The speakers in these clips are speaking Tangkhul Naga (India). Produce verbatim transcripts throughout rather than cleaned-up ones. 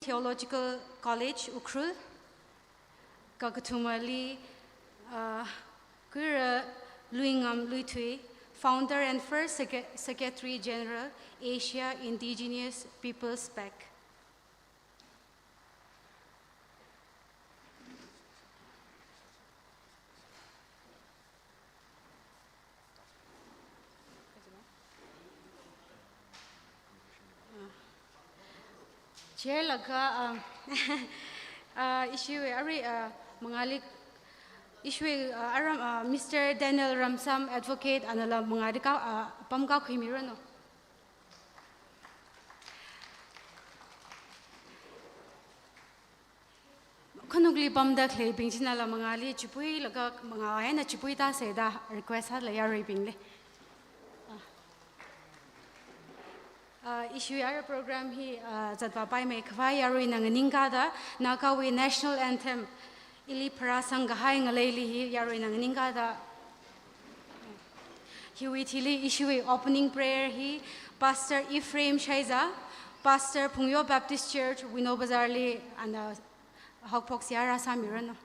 Theological College, Ukhrul. Kakathumali, uh, Kuira Luingam Luithui, founder and first Secre-, Secretary General, Asia Indigenous Peoples PAC. Chair laga, um, uh, ishiwui arui, uh, mangāli, ishiwui, uh, aram, uh, Mister Daniel Ramsam, Advocate, anala mangāli ka, uh, pamkakhui miranu. Khanukli pamda khaleibing chinala mangāli chipuilaga mangā eina chipuitāsei da request sālei yaruibingli. Ah. Ah, ishiwui ara program hi, ah, zatvāpaimei khavai yaruina nganingkāda, Nagawui National Anthem, Ili Pharāsangkahai Ngaleili hi yaruina nganingkāda. Hiwui thili ishiwui opening prayer hi Pastor Ephraim Shaiza, Pastor Phungyo Baptist Church, Wino Bazar li, ana haophok seihā rāsāmiranu.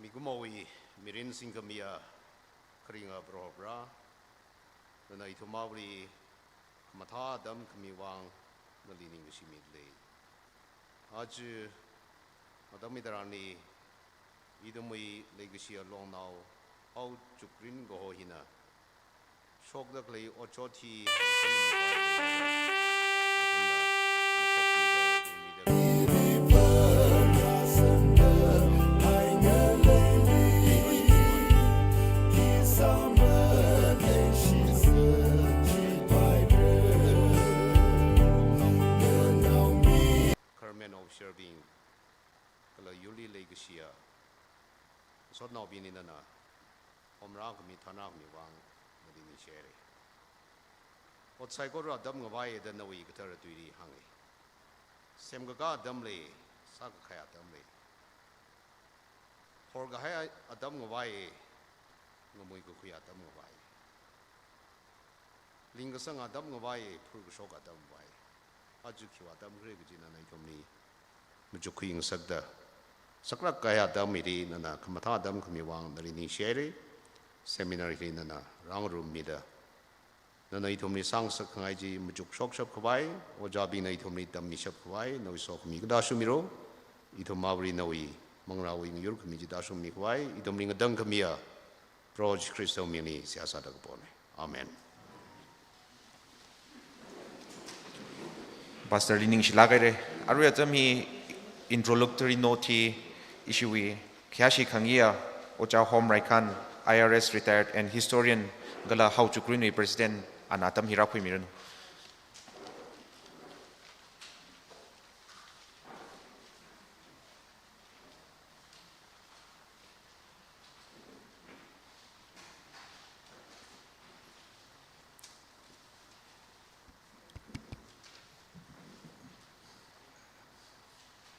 Mikumo wui mirin singkhamiya kharinga Proho Proho, nana ithum avali khamathā atam khami vang nali ningkashi milei. Aja atam hitharanli ithumwui leikashiya longnao Haochukrin kaho hina shokda khalei otshot hi Government officer bing kala yurli leikashiya ngasotnaobingli nana homrākhami thanrākhami vang nali ningshihaira. Ot saikora atam ngavai da nawui kathara tuili hānga. Semkakā atam lei, sākakhui atam lei. Horkahai atam ngavai, ngamui kakhui atam ngavai. Lingkasang atam ngavai, phurkashok atam ngavai. Aja khiwui atam khala kaji nana ithumli machukkhui ngasakda, saklāk kahai atam hili nana khamathā atam khami vang nali ningshihaira. Seminar hili nana rāngarummida, nana ithumli sāngasakkhangai chi machukshokshap khavai, ojābingna ithumli tammishap khavai, nawui sokhami katāshung mira. Ithum avali nawui manglāwui ngayurkhami chi tāshungmi khavai, ithumli ngatangkhamiya Proho Jishu Khristawui mingli seihā sāda kapona. Amen. Pastor li ningshilāk haira. Arui atam hi introductory note hi ishiwui khayāshi khangayiya Ojā Hom Raikhan, I R S retired and historian kala Haochukrinwui president, ana atam hi rākhuimiranu.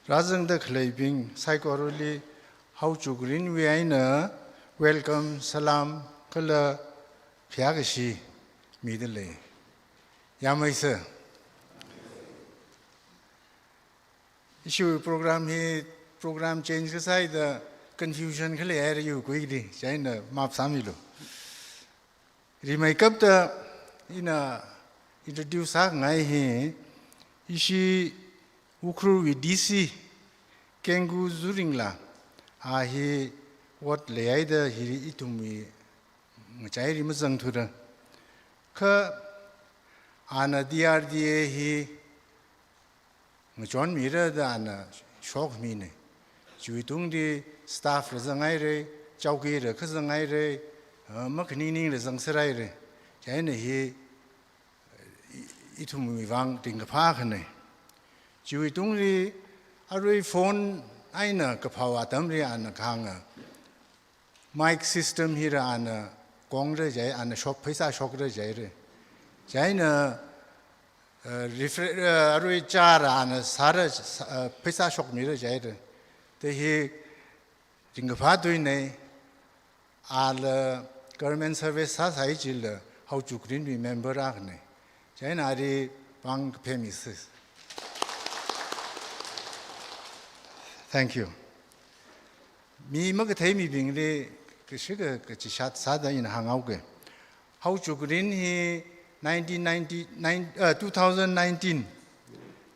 Rāzangda khaleibing saikorali Haochukrinwui eina welcome, salam, kala phayākashi midalei. Yāmei sir. Ishiwui program hi, program change kasāhaida confusion khalei haira yur kuili, chieina maap sāmilu. Rimeikapta Ina introduce sāngai hi, ishi Ukhrulwui D C, Kengu Zuringla, a hi ot leihaida hili ithumwui ngachaili mazangthura. Kha ana D R D A hi ngachonmira da ana shokmina. Chiwui tungli staff la zanghaira, chowkila kazanghaira, ah, makhaningningla zangserhaira. Chieina hi i-, ithumwui vang ringkaphā akhana. Chiwui tungli arui phone eina kaphao atamli ana kahānga, mic system hila ana kongra jai, ana shok, pheisā shokra jaira. Chieina, eh, refre-, eh, arui chāla ana sāra, sā-, eh, pheisā shokmira jaira. Te hi ringkaphā tuina, ala government service sāsai chila Haochukrinwui member akhana. Chieina ali pāng kaphemisa. Thank you. Mi makathei mibingli kashika kachishat sāda ina hānghaoga. Haochukrin hi nineteen ninety-nine, uh, two thousand nineteen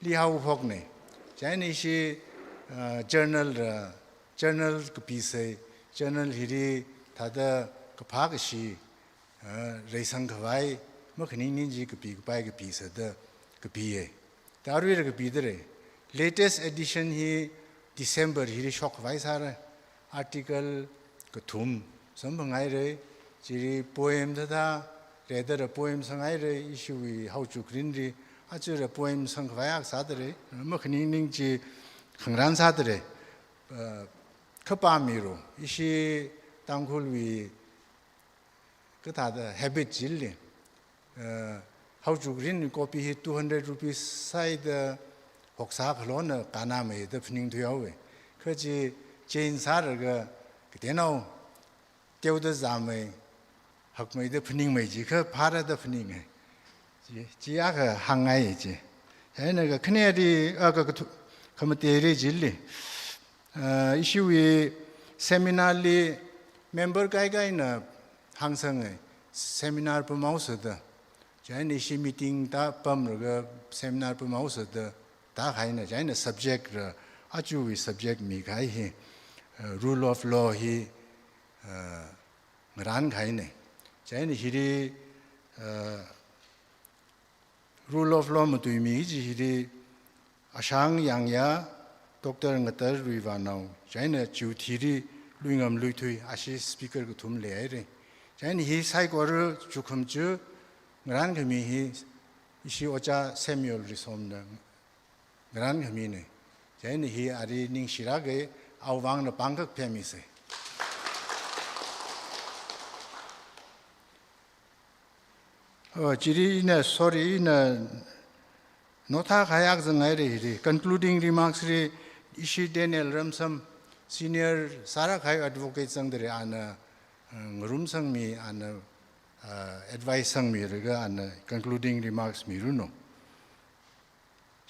li haophokna. Chieina ishi, uh, journal, uh, journal kapisai, journal hili thāda kaphā kashi, uh, reisang khavai, makhaningning chi kapi kapai kapisada kapiya. Te aruila kapidalei. Latest edition hi December hili shokkhavai sāra. Article kathum samphanghaira, chili poem thāda, letter poem sanghaira, ishiwui Haochukrinli, achula poem sangkhavai akha sādalei, makhaningning chi khangarān sādalei. Uh, khapā milu, ishi Tangkhulwui kathāda habit chili, eh, Haochukrin copy hi two hundred rupees sāhaida hoksā khalona kannamei da phaningthuihaowa. Kha chi change sālaga kateonao teoda zāmei, hakmei da phaningmei chi kha phāra da phaninga. Chi, chi akha hāngngai chi. Chieina kakhaneli, ah, ka, kathu-, khamateili chili, ah, ishiwui seminar li member kaikaina hāngsanga, seminar pamhaosada. Chieina ishi meeting tāpamlaga seminar pamhaosada tākahaina, chieina subject la, achuwui subject mikahai hi, ah, rule of law hi, ah, ngarānkahaina. Chieina hili, ah, rule of law matuimi chi hili Ashang Yangya, Doctor Ngatar Ruivānao, chieina Chiuthili Luingam Luithui, ashi speaker kathum leihaira. Chieina hi saikora chukhum chu ngarānkhami hi ishi Ojā Samuel Risomna ngarānkhamina. Chieina hi ali ningshilāka, awui vangna pāng kaphemisa. Oh, chili ina, sorry, ina note thākahai akha zangngaira hili. Concluding remarks li ishi Daniel Ramsam, senior sālākkahai advocate zangdalei, ana, uh, ngarumsangmi, ana, uh, advice sangmilaga ana concluding remarks miranu.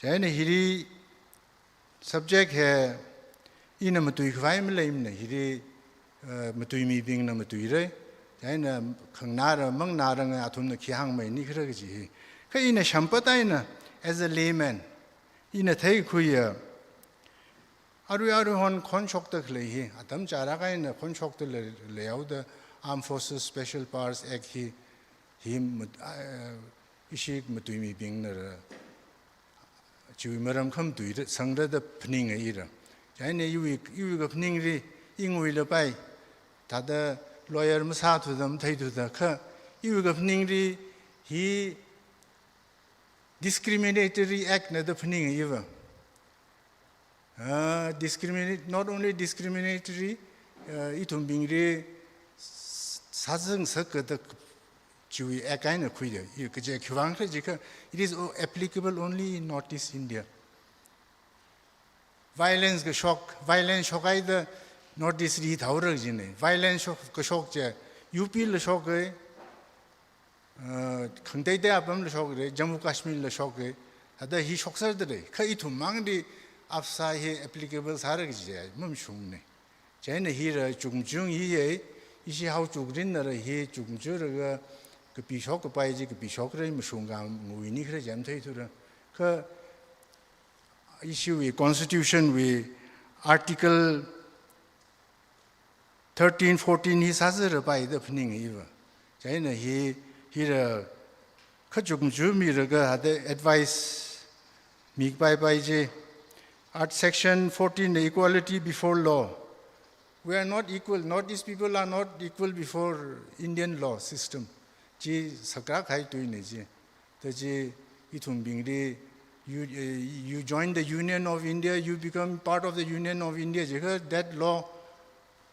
Chieina hili subject hi ina matuikhavai maleimana, hili, eh, matuimibingna matuira. Chieina khanganāra manganāranga, athumna khi hāngmeini khala kaji hi. Kha ina shampat eina, as a layman, ina theikhuiya, arui arui hon khonshokda khalei hi, atam chālāk eina khonshokda le-, leihaoda Armed Forces Special Powers Act hi, hi mat-, ah, ishi matuimibingnala chiwui maram khamatuida sangra da phaninga ila. Chieina iwui, iwui kaphaningli, ingui lapai, thāda lawyer masāthuda, matheithuda, kha iwui kaphaningli hi discriminatory act na da phaninga iva. Ah, discriminate, not only discriminatory, ah, ithumbingli s-, sāzang sākada chiwui act eina khuida, i kaje khiwuivang khala jiakha, it is o-, applicable only in Northeast India. Violence kashok, violence shokhaida Northeast li thaora jina. Violence shok, kashok chi U P la shoka, uh, khangateitei apamla shoka, Jammu Kashmir la shoka, thāda hi shokserdalei. Kha ithumwuivangli AFSA hi applicable sāra kaji mamashungmana. Chieina hila chukmajung hiya, ishi Haochukrinnala hi chukmajulaga kapishok kapai chi, kapishokra, mashungkha ngui nikhala chi matheithura. Kha ishiwui constitution wui article thirteen, fourteen hi sāzarapai da phaninga iva. Chieina hi, hira kachuk machuk miraga hithāda advice mikapaipai chi. Art section fourteen, the equality before law. We are not equal. Northeast people are not equal before Indian law system. Chi saklāk kahai tuina chi. Tachi ithumbingli, you, uh, you join the Union of India, you become part of the Union of India. Jiakha that law,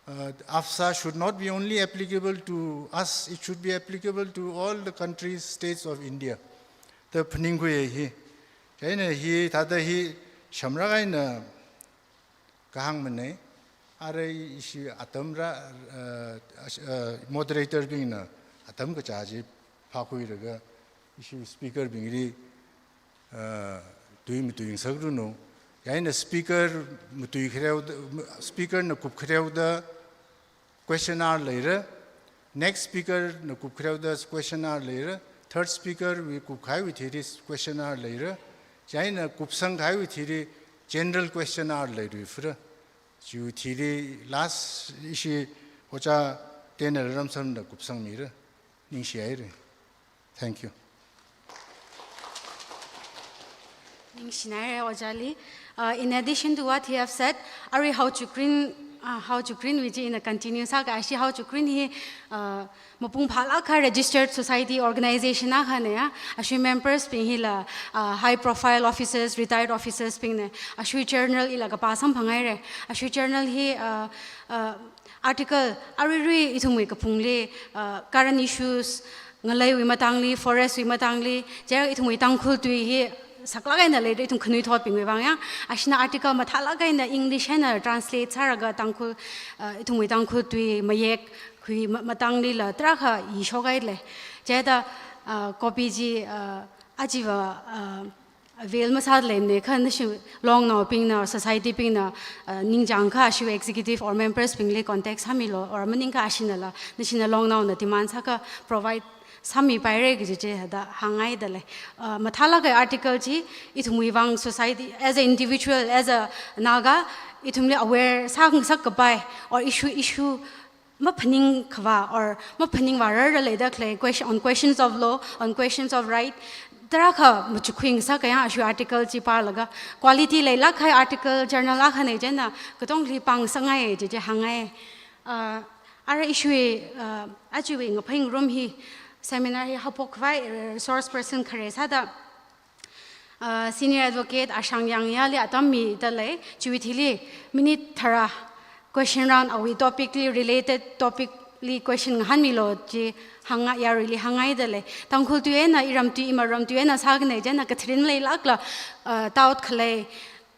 uh, AFSA should not be only applicable to us, it should be applicable to all the countries, states of India. Da phaningkhui hi. Chieina hithāda hi shamrak eina kahāng manei, arui ishi atam ra, uh, ash-, uh, moderator bingna atam kacha chi phākhuilaga ishi speaker bingli, uh, tui matuingasakranu. Chieina speaker matuikhareuda, speaker na kupkhareuda question hour leira. Next speaker na kupkhareuda question hour leira. Third speaker wui kupkahaiwui thili question hour leira. Chieina kupsangkahaiwui thili general question hour leiluifura. Chiwui thili last ishi Ojā Tenna Ramsamna kupsangmira. Ningshihaira. Thank you. Ningshinaira Ojāli. Uh, in addition to what he have said, arui Haochukrin, uh, Haochukrinwui chi ina continue sāka, ashi Haochukrin hi, uh, mapung phālāk kahai registered society organization akhana ya, ashi members bing hila, uh, high profile officers, retired officers bingna, ashi journal ila kapā samphanghaira, ashi journal hi, uh, uh, article, aruirui ithumwui kaphungli, uh, current issues, ngaleiwui matangli, forest wui matangli, jiakha ithumwui Tangkhul tui hi saklāk eina leida ithum khanuithotbingwui vang ya. Ashina article mathālāk eina English eina translate sālaga Tangkhul, uh, ithumwui Tangkhul tui mayek khui ma-, matanglila tarākha ishokhaile. Chithāda, uh, copy chi, uh, achiva, uh, avail masāda leimane, kha nashi longnaobingna, society bingna, uh, ningchāngakha ashi executive or members bingli contact sāmilu, or maningakha ashinala, nashina longnaona demand sāakha provide sāmipaira kaji chi hithāda hāngngaidalei. Uh, mathālāk kahai article chi, ithumwui vang society, as a individual, as a Naga, ithumli aware sāngasak kapai, or issue, issue maphaning khavā or maphaning vārarda leida khalei question, on questions of law, on questions of right, tarākha machukkhuingasaka ya ashi article chi pālaga. Quality leilāk kahai article journal akhana chieina katongli pāngasakngai chi chi hāngngai. Uh, ara issue, uh, achiwui ngaphaingarum hi seminar hi haophok khavai resource person khare sāda, uh, Senior Advocate Ashang Yangyali atam midalei, chiwui thili minute tharā question round, awui topic li related topic li question ngahānmilu chi hāngngai, yaruili hāngngaidalei. Tangkhul tui eina, iram tui, imaram tui eina sākhanei chieina katharin maleilākla, uh, doubt khalei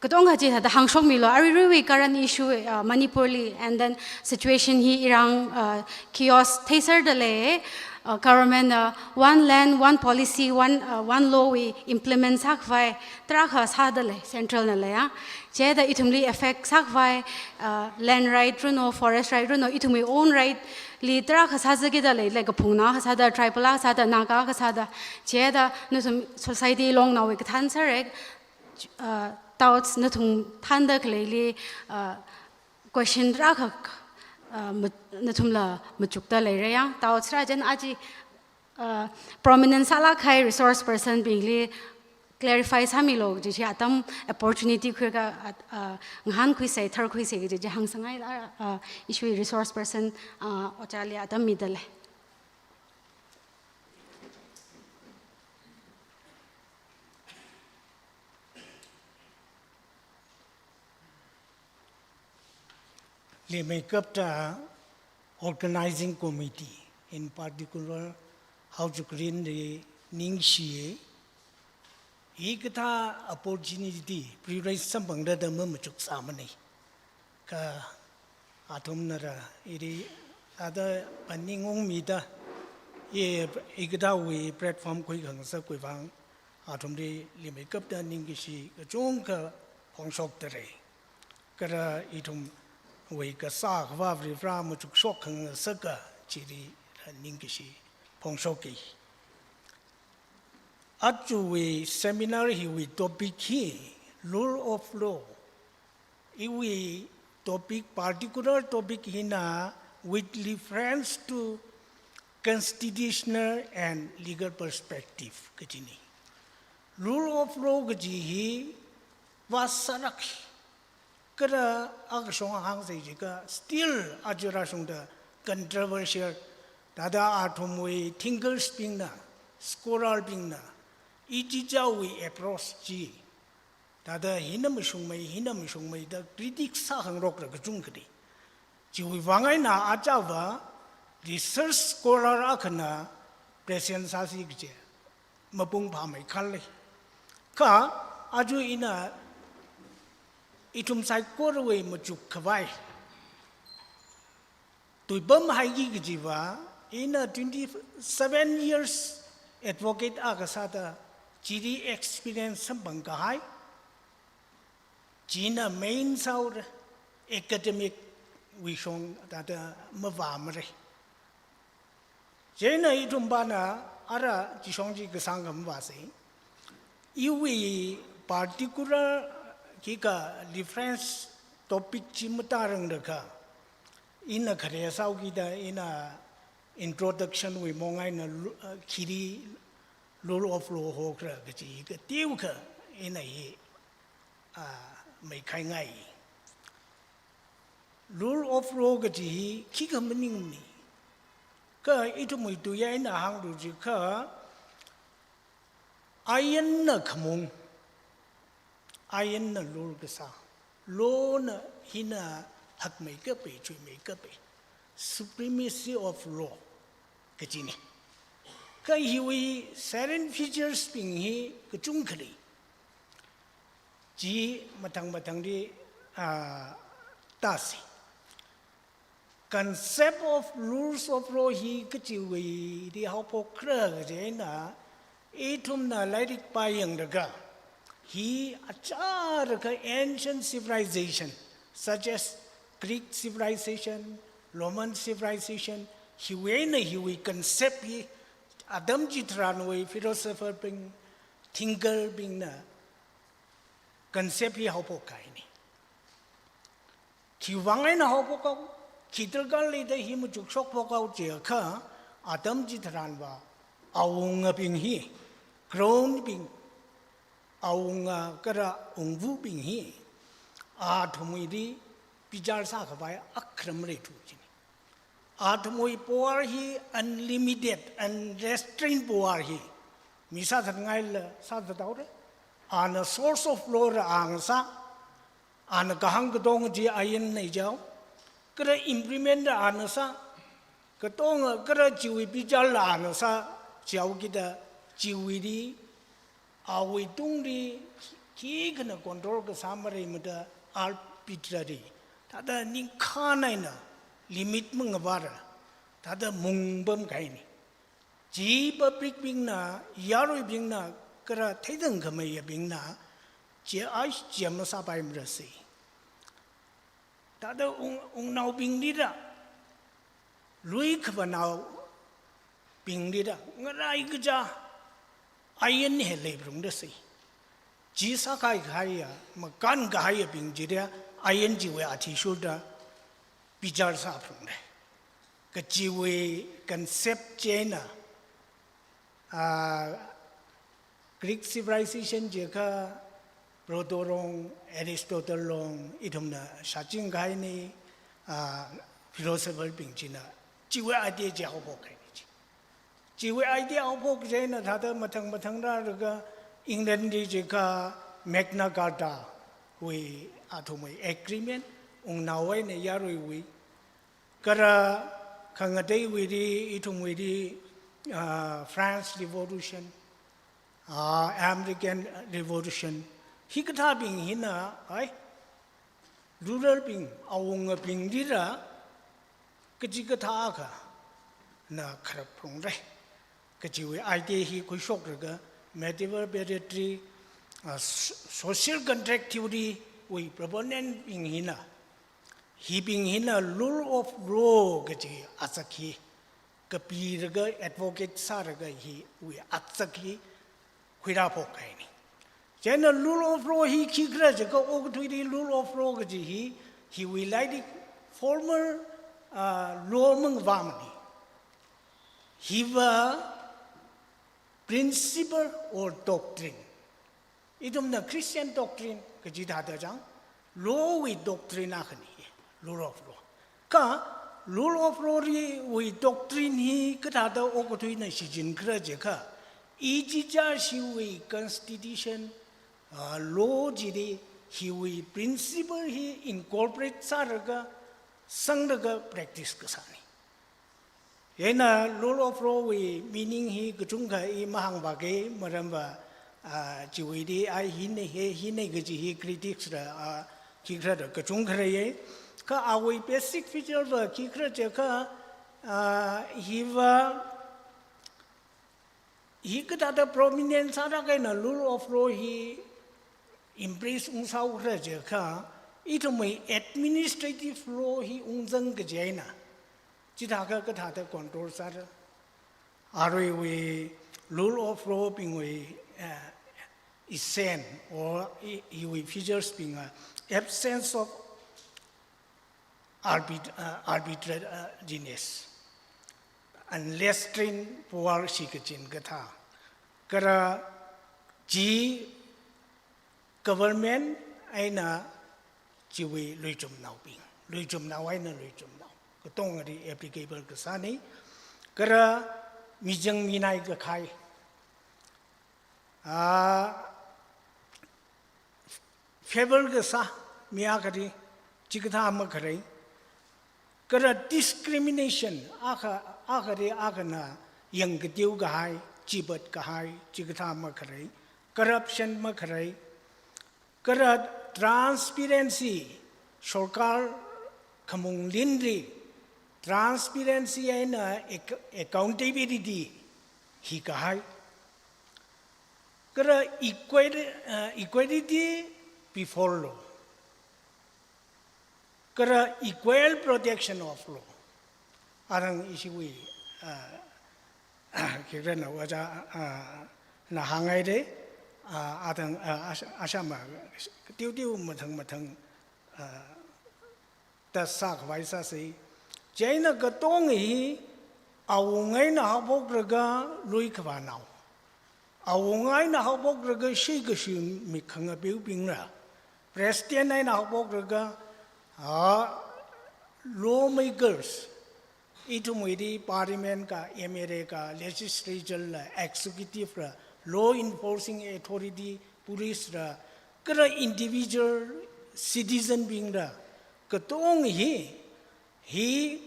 katongkha chi hithāda hāngshokmilu. Aruiruiwui current issue, uh, Manipurli, and then situation hi Irang, uh, chaos theiserda lei, uh, government na one land, one policy, one, uh, one law wui implement sākhavai tarākha sādalei, central nala ya. Chithāda ithumli effect sākhavai, uh, land right runo, forest right runo, ithumwui own right li tarākha sāzakida lei, like kaphungnao akha sāda, tribal akha sāda, Naga akha sāda. Chithāda nathum society longnaowui kathān sāra, uh, doubts nathum thānda khaleili, uh, question tarākha, uh, ma-, nathumla machukda leira ya. Doubts rā chieina achi, uh, prominent sālāk kahai resource person bingli clarify sāmilu chi chi atam opportunity khuiakha, uh, uh, ngahānkhuisa, tharkhuisa chi chi hāngsanghaila, uh, issue resource person, uh, Ojāli atam midalei. Limeikapta organizing committee, in particular, Haochukrinli ningshiya, hikathā opportunity privilege samphangda da mamachuk sāmanei. Kha athumnara ili ada phaning ungmida, i, hikathāwui platform khuikhangasakwui vang athumli limeikapta ningkashi kachungkha phongshokdalei. Kala ithumwui kasā khavā Varivara machukshok khangasaka chili ningkashi phongshokki. Ajawui seminar hiwui topic hi rule of law. Iwui topic, particular topic hina with reference to constitutional and legal perspective kajina. Rule of law kaji hi vāsālāk, kala akashong hāngsei jiakha still aja rāshungda controversial, thāda athumwui thinkers bingna, scholar bingna, ichichāwui approach chi, thāda hina mashungmei, hina mashungmei da critic sākhangarokra kachungkhali. Chiwui vang eina ajava research scholar akhana present sāsi kaje mapung phāmei khalei. Kha aja ina ithum saikorawui machuk khavai tuipamhaiki kajiva, ina twenty-seven years advocate akha sāda chili experience samphang kahai, china main sāhaora, academic wui shong thāda mavāmara. Chieina ithum pana ara chishong chi kasāngkha mavāsei. Iwui particular khikha reference topic chi matāranglakha, ina khare sāhaokida ina introduction wui mong eina lu-, uh, khili rule of law hokra kaji kateokha ina hi, uh, meikhaingai. Rule of law kaji hi khikha maningmana. Kha ithumwui tui eina hānglu jiakha, ainna khamung, ainna rule kasā, law na hina hakmeikapai, chuimeikapai, supremacy of law kajina. Kha hiwui salient features bing hi kachungkha lei. Chi mathang mathangli, ah, tāsi. Concept of rules of law hi kachiwuili haophokra kaje eina, ithumna lairik pāyanglaga, hi achālakha ancient civilization, such as Greek civilization, Roman civilization, hiwui eina hiwui concept hi atam chitharanwui philosopher bing, thinker bingna concept hi haophok kahaina. Khiwuivang eina haophokhao, khi darkar leida hi machukshokphokhao jiakha, atam chitharanva awungabing hi, crown bing, awunga kala wungvabing hi, athumwuili bichar sākhavai akharam leithu jina. Athumwui power hi unlimited, unrestrained power hi. Mi sāthatngaila sāthathaora. Ana source of law la ana sā. Ana kahāng katonga chi ainna jihaowa. Kala implement la ana sā. Katonga kala chiwui bicharla ana sā. Jihaokida chiwuili awui tungli khikhana control kasā maleimada arbitrary, thāda ningkhān eina limit mangavāla, thāda mungpam kahaina. Chi public bingna, yaruibingna, kala theithang khameiyabingna, chi ai chi masāpaimarasi. Thāda wung, wungnaobinglila, lui khavānaobinglila, ngaraikacha ain hi leiphalungdasi. Chi sākahai kahaiya, makān kahaiyabing chila, ain chiwui athishurda bichar sāphalungra. Kachiwui concept chieina, ah, Greek civilization jiakha Plato long, Aristotle long, ithumna shāching kahaina, ah, philosopher bing china, chiwui idea chi haophok kahaina chi. Chiwui idea haophok chieina thāda mathang mathang rālaga England li jiakha Magna Carta wui athumwui agreement, wungnao eina yaruiwui, kala khangateiwuili, ithumwuili, ah, France Revolution, ah, American Revolution. Hikathābing hina, ai, ruler bing, awungabinglila, kachikathā akhana kharap phalungra. Kachiwui idea hi khuishoklaga, medieval predatory, ah, so-, social contract theory wui proponent bing hina, hibing hina rule of law kaji azak hi kapiraga, advocate sāraga hiwui atsak hi huirāphok kahaina. Chieina rule of law hi khikhala jiakha okathuili rule of law kaji hi, hiwui laidi formal, ah, law mangavāmana. Hiva principle or doctrine. Ithumna Christian doctrine kaji thāda chang, law wui doctrine akhana, rule of law. Kha rule of law wui doctrine hi kathāda okathuina shichinkhala jiakha, ichichāshiwui constitution, ah, law chili hiwui principle hi incorporate sālaga, sanglaga practice kasāna. Chieina rule of law wui meaning hi kachungkha i mahāngvāki, maramva, ah, chiwuili ai hina he, hina kaji hi critics la, ah, khikhala da kachungkha leiya. Kha awui basic feature va khikhala jiakha, ah, hiva, hi kathāda prominent sāda kahaina rule of law hi embrace ungsāukhala jiakha, ithumwui administrative law hi ungzang kaji eina, chithākha kathāda control sāra. Aruiwui rule of law bingwui, eh, essence or i, iwui features bing, ah, absence of arbit-, uh, arbitrariness, unrestrained power shikachin kathā. Kala chi government eina chiwui luichumnaobing, luichumnao eina luichumnao katongali applicable kasāna. Kala mijang minai kakhai, ah, favor kasā mi akhali, chikathā makhalei. Kala discrimination, akha, akhali akhana yangkateo kahai, chipat kahai, chikathā makhalei. Corruption makhalei. Kala transparency, sorkar khamung linli transparency eina ac-, accountability hi kahai. Kala equal-, uh, equality before law. Kala equal protection of law. Arang ishiwui, uh, khikhala na waja, uh, na hāngngaida, uh, arang, uh, asha-, ashama, tiu tiu mathang mathang, uh, da sākhavai sāsa. Chieina katong hi awunga eina haophoklaga luikhavānao, awunga eina haophoklaga shikashi mi khangapeobingla, president eina haophoklaga, ah, lawmakers, ithumwuili parliament ka, M L A ka, legislature la, executive la, law enforcing authority, police la, kala individual citizen bingla, katong hi, hi,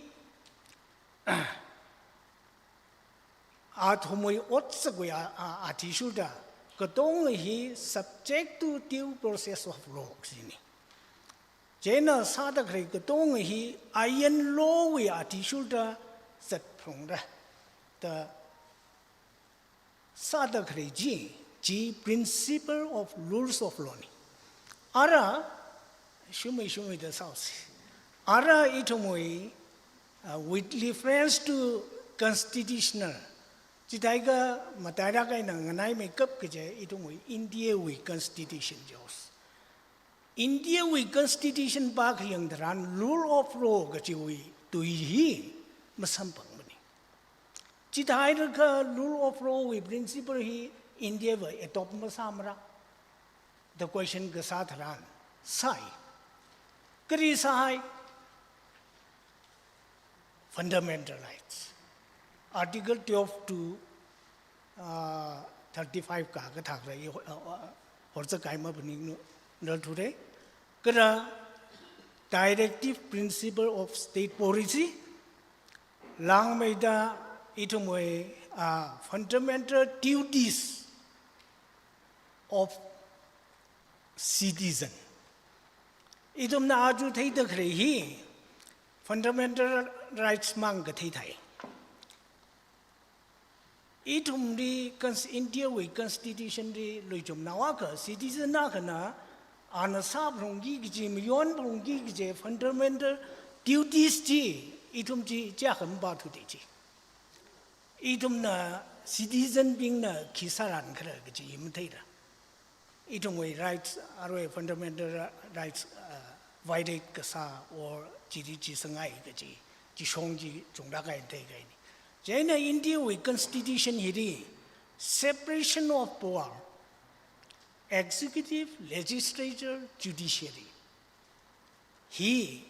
athumwui otsakwui a, a, athishurda, katong hi subject to due process of law kajina. Chieina sāda khalei katong hi iron law wui athishurda zatphalungra da sāda khalei chi, chi principle of rules of law na. Ara, shumei shumeida sāusi. Ara ithumwui, uh, with reference to constitutional, chithākha matailāk eina nganaimeikap kaji ithumwui India wui constitution chihaosa. India wui constitution pākhayang tharan rule of law kajiwui tui hi masamphangmana. Chithākha rule of law wui principle hi India va adopt masāmara da question kasā tharan, sāi. Kali sāhai? Fundamental rights. Article twelve to, uh, thirty-five ka, kathā khalei, uh, uh, horzakai maphaningnungthure. Kala directive principle of state policy, langmeida ithumwui, uh, fundamental duties of citizen. Ithumna aja theida khalei hi fundamental rights mang kathei thai. Ithumli cons-, India wui constitution li luichumnao akha, citizen akhana, ana sāphalungki kaji, mayonphalungki kaji fundamental duties chi, ithum chi, chi akha mapāthuda chi. Ithumna citizen bingna khi sāran khala kaji matheira. Ithumwui rights, arui fundamental ri-, rights, uh, violate kasā or chili chi sāngai kaji, chi shong chi chungda kai thei kaini. Chieina India wui constitution hili separation of power, executive, legislature, judiciary. Hi,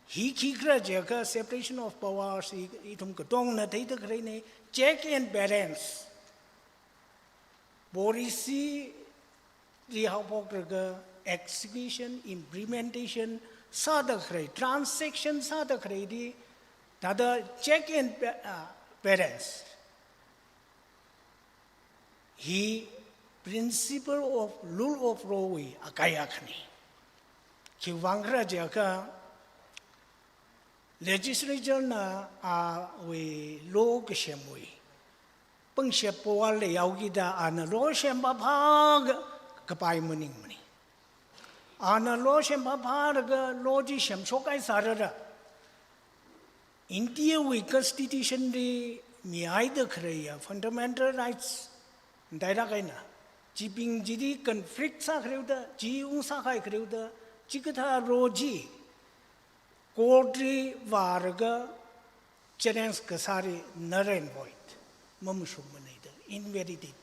hi khikhala jiakha separation of powers hi ithum katongna theida khaleina, check and balance. Policy li haophokraga execution, implementation sāda khalei, transaction sāda khaleili, thāda check and ba-, uh, balance. Hi principle of rule of law wui akai akhani. Khiwuivang khala jiakha legislature na awui law kasemwui pangshap power leihaokida ana law sem phāphā ka-, kapai maningmana. Ana law sem phāphālaga law chi semshok kahai sālala, India wui constitution li mihaida khaleiya fundamental rights, daira kaina, chibing chili conflict sākhaleoda, chi ungsākahai khaleoda, chikathā law chi court li vālaga challenge kasāli null and void, mamashungmana da, invalidate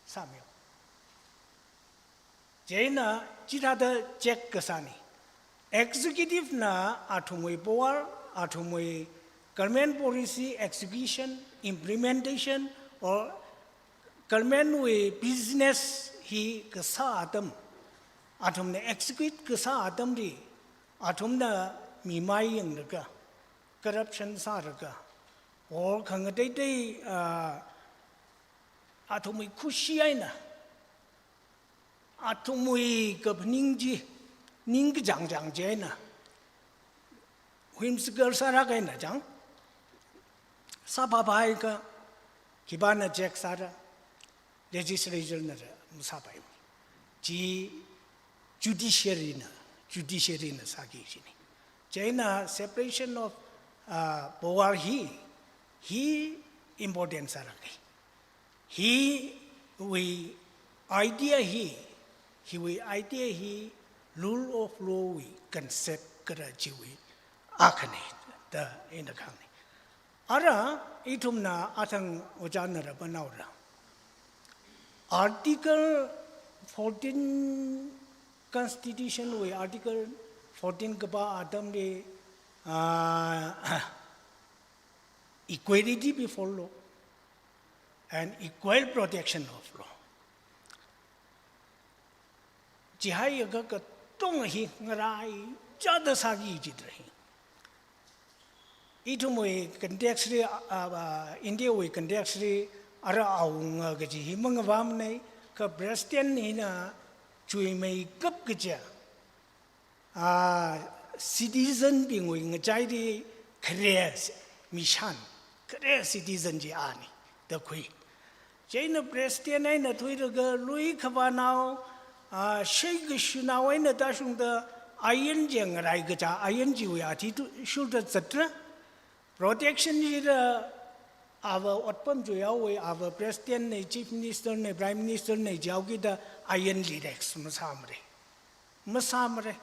sāmihaowa. Chieina chithāda check kasāna. Executive na athumwui power, athumwui government policy execution, implementation, or government wui business hi kasā atam, athumna execute kasā atamli, athumna mi mai yanglaga, corruption sālaga, or khangateitei, ah, athumwui khushi eina, athumwui kaphaning chi, ningkachāng chāng chieina, whimsical sāra kaina chang, sāphāphāhaiakha, khipāna check sāra, legislature nala masāpai. Chi judiciary na, judiciary na sāki kajina. Chieina separation of, uh, power hi, hi important sāra kai. Hiwui idea hi, hiwui idea hi rule of law wui concept kala chiwui akhana da ina kahāngna. Ara ithumna athang ojāna rāpamhaora. Article fourteen, constitution wui Article fourteen kapā atamli, ah, equality before law and equal protection of law. Chihaiakha katonga hi ngaraichāda sāki jidra hi. Ithumwui context li, ah, ah, India wui context li ara awunga kaji hi mangavamnei, kha President hina chuimeikap kaja, ah, citizen bingwui ngachaili khare mission, khare citizen chi ani da khui. Chieina President eina thuilaga lui khavānao, ah, shei kashunao eina tāshungda ain chi ngarai kaja, ain chiwui athishurda zatra. Protection chila ava otpam chuihaowa, ava President na, Chief Minister na, Prime Minister na jihaokida ain relax masāmara. Masāmara.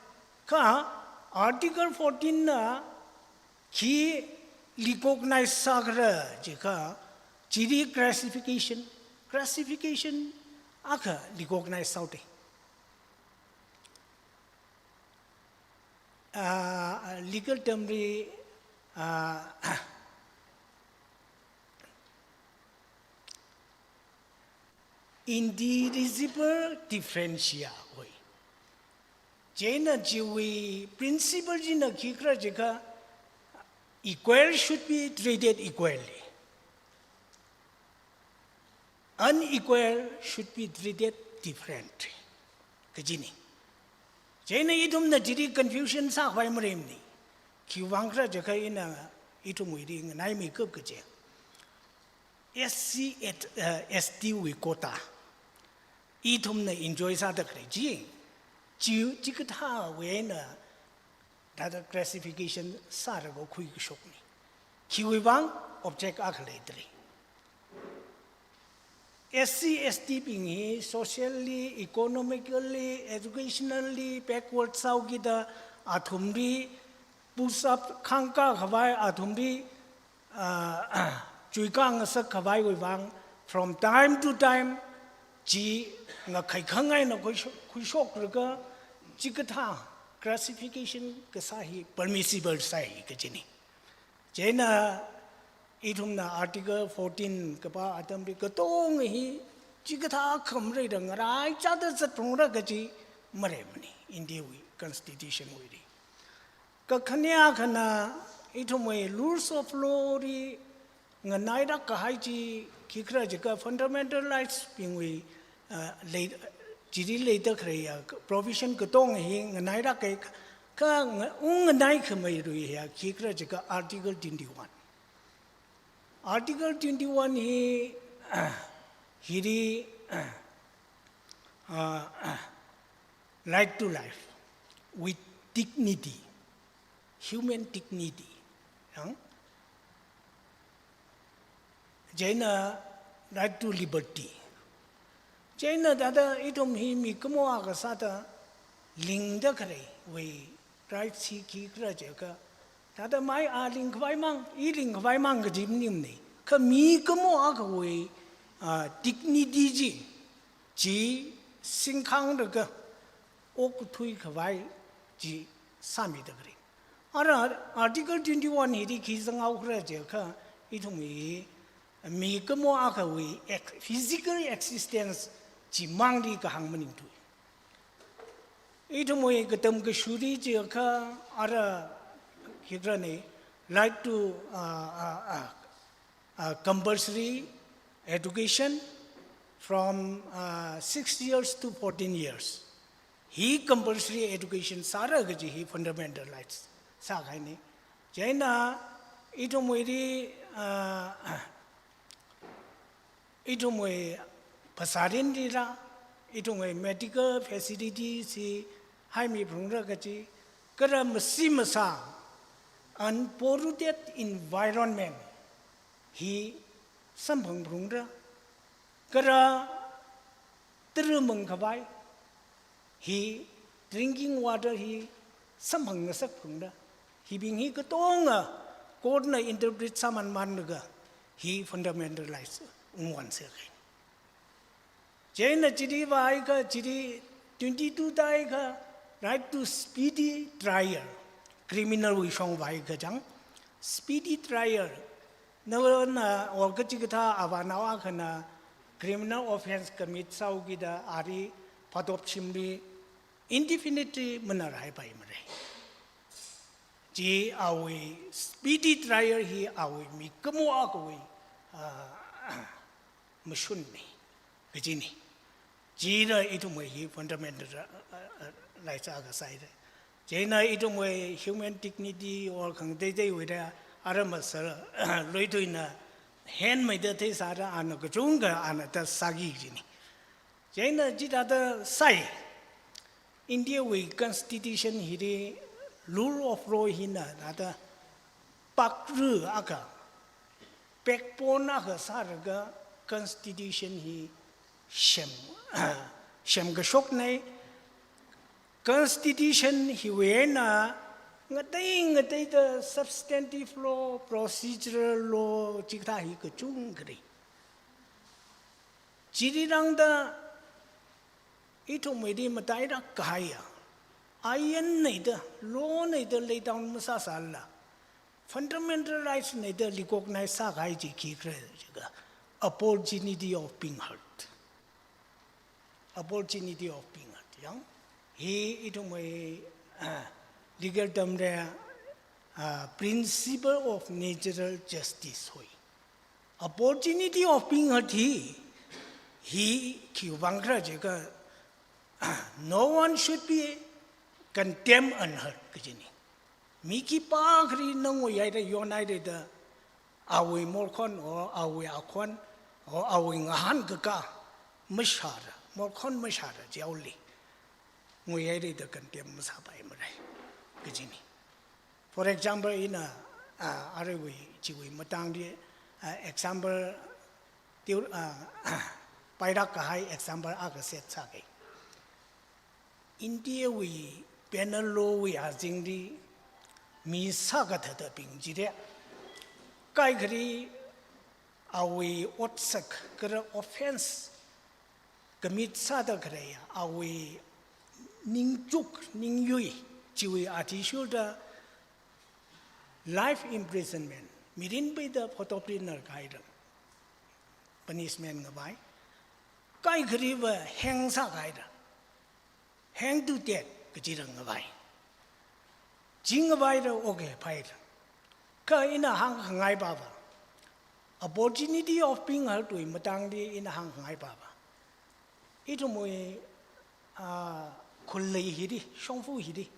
Kha Article fourteen na khi recognize sākhala jiakha, chili classification, classification akha recognize sāhaoda. Ah, legal term li, ah, indivisible differentia hoi. Chieina chiwui principle china khikhala jiakha, equal should be treated equally. Unequal should be treated differently kajina. Chieina ithumna chili confusion sākhavai maleimana. Khiwuivang khala jiakha ina ithumwuili nganaimeikap kaja, S C, eh, S T wui quota ithumna enjoy sāda khalei chi, chi, chikathāwui eina thāda classification sālaga khuikashokna. Khiwuivang? Object akha leidalei. S C, S T bing hi socially, economically, educationally backward sāhaokida athumli push up khangkā khavai, athumli, ah, chuikā ngasak khavaiwui vang, from time to time, chi ngakhai khangaina khuisho-, khuishoklaga, chikathā classification kasā hi permissible sai kajina. Chieina ithumna Article fourteen kapā atamli katonga hi chikathā khamrei da ngaraichāda zatphungra kaji maleimana, India wui Constitution wuili. Kakhane akhana ithumwui rules of law li nganairak kahai chi khikhala jiakha fundamental rights bingwui, ah, lei, chili leida khaleiya provision katonga hi nganairak kahai, kha nga-, ung nganai khamei luiya khikhala jiakha Article twenty-one. Article twenty-one hi, hili, ah, right to life with dignity, human dignity. Yang? Chieina right to liberty. Chieina thāda ithum hi mikumo akha sāda lingda khaleiwui right chi khikhala jiakha, thāda mai a ling khavai mang, i ling khavai mang kaji maningmana. Kha mikumo akhawui, ah, dignity chi, chi singkhanglaga okthui khavai chi sāmida khalei. Ara Article twenty-one hili khi zanghaokhala jiakha, ithumwui mikumo akhawui ex-, physical existence chimangli kahāng maningthu. Ithumwui katam kashurili jiakha ara khikhala ne, right to, ah, ah, ah, uh, compulsory education from, uh, six years to fourteen years. Hi compulsory education sāra kaji hi fundamental rights sākahaina. Chieina ithumwuili, uh, ithumwui phasārinlila, ithumwui medical facilities hi haimiphungra kaji, kala masi masā, unpolluted environment hi samphangphungra, kala tara mang khavai hi drinking water hi samphang ngasakphungra. Hibing hi katonga court na interpret sāmanmanlaga hi fundamental rights ungwon sākahai. Chieina chili vāhaiakha, chili twenty-two tāhaiakha, right to speedy trial. Criminal wui shong vāhaiakha chang, speedy trial. Nana or kachikathā avānao akhana criminal offence commit sāhaokida ali phatop shimli indefinitely manarhaipai mara. Chi awui speedy trial hi awui mikumo akhawui, ah, mashunna kajina. China ithumwui hi fundamental, ah, ah, rights akha sāhaira. China ithumwui human dignity or khangateiteiwuila ara masāluithuina henmeida theisāda ana kachungkha ana thāda sāki kajina. China chithāda sai, India wui constitution hili rule of law hina thāda pakru akha, backbone akha sālaga constitution hi sem, semkashokna. Constitution hiwui eina ngatei ngateida substantive law, procedural law chikathā hi kachungkha lei. Chili rāngda ithumwuili matairak kahaiya, ain neida, law neida lay down masāsālala, fundamental rights neida recognize sākahai chi khikhala jiakha, opportunity of being heard. Opportunity of being heard. Yang, hi ithumwui, ah, legal term li, ah, principle of natural justice hoi. Opportunity of being heard hi, hi khiwui vang khala jiakha, no one should be condemned unheard kajina. Mi khipākhali na nguihaida yonhaida, awui morkhon or awui akhon or awui ngahānkakā mashāda, morkhon mashāda jail li nguihaida condemn masāpai mara kajina. For example, ina, ah, aruiwui chiwui matangli, ah, example, teo-, ah, pairak kahai example akha set sāga. India wui penal law wui azingli mi sākathāda bing chili, kaikhali awui otsak kala offense commit sāda khalei awui ningchuk ningyui chiwui athishurda life imprisonment, mirin peida photopri nar kahaida punishment ngavai. Kaikhaliva hang sākahaida, hang to death kachida ngavai. Chi ngavaida okay phaida. Kha ina hāngkhangai pava, opportunity of being heard wui matangli ina hāngkhangai pava, ithumwui, ah, khullei hili, shongfa hili,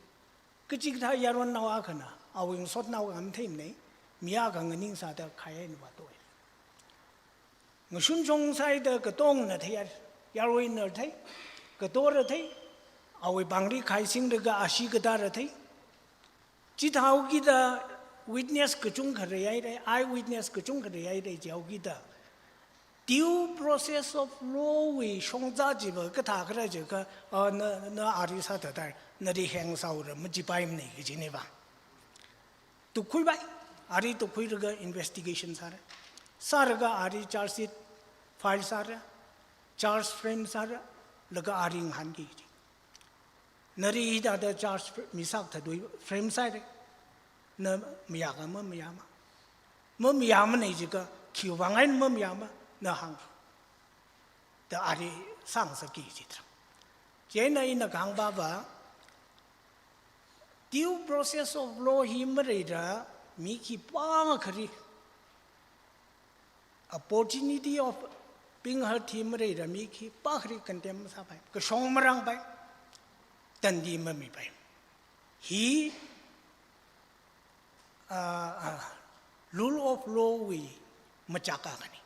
kachikathā yaronnao akhana awui ngasotnao akha matheimanei, mi akha nganingsāda khai eina vātoi. Ngashun shong sāhaida katongna thei, yaruina thei, katora thei, awui pāngli khai singlaga ashee katāla thei. Chithāhaokida witness kachungkha leihaira, eye witness kachungkha leihaira jihaokida due process of law wui shongza chiva kathā khala jiakha, ah, na, na ari sāthathai, nali hang sāhaora, machipaimanei kajinei va. Tukkhuipai, ari tukkhuilaga investigation sāra. Sālaga ari charge sheet file sāra, charge frame sāra, laga ari ngahānki kaji. Nali hithāda charge fr-, mi sākathā tui frame sāhaira. Na mayākha mamayāma. Mamayāmanei jiakha khiwui vāng eina mamayāma, na hāng. Da ari sāngasakki jida. Chieina ina kahāng pava, due process of law hi maleila mi khipākhali, opportunity of being heard hi maleila mi khipākhali condemn masāpai, kashong marangpai, tandi mamipai. Hi, ah, ah, rule of law wui machak akhanei.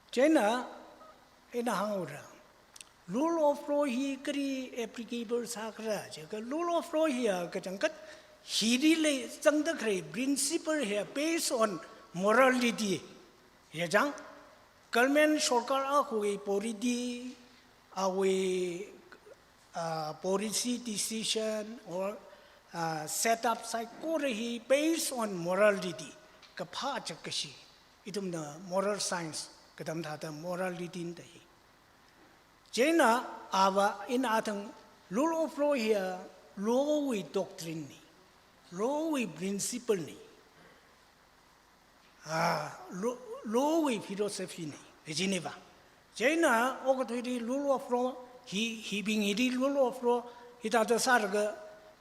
Chieina ina hānghaora, rule of law hi kali applicable sākhala jiakha, rule of law hiya kachangkhat hili lei zangda khalei principle hiya based on morality. Yachang, government sorkar akhawui polity, awui, ah, policy decision or, ah, setup saikora hi based on morality, kaphā chak kashi. Ithumna moral science katam thāda morality na da hi. Chieina ava ina athang rule of law hiya law wui doctrine nei, law wui principle nei. Ah, law, law wui philosophy nei, kajinei va. Chieina okathuili rule of law, hi, hibing hili rule of law, hithāda sālaga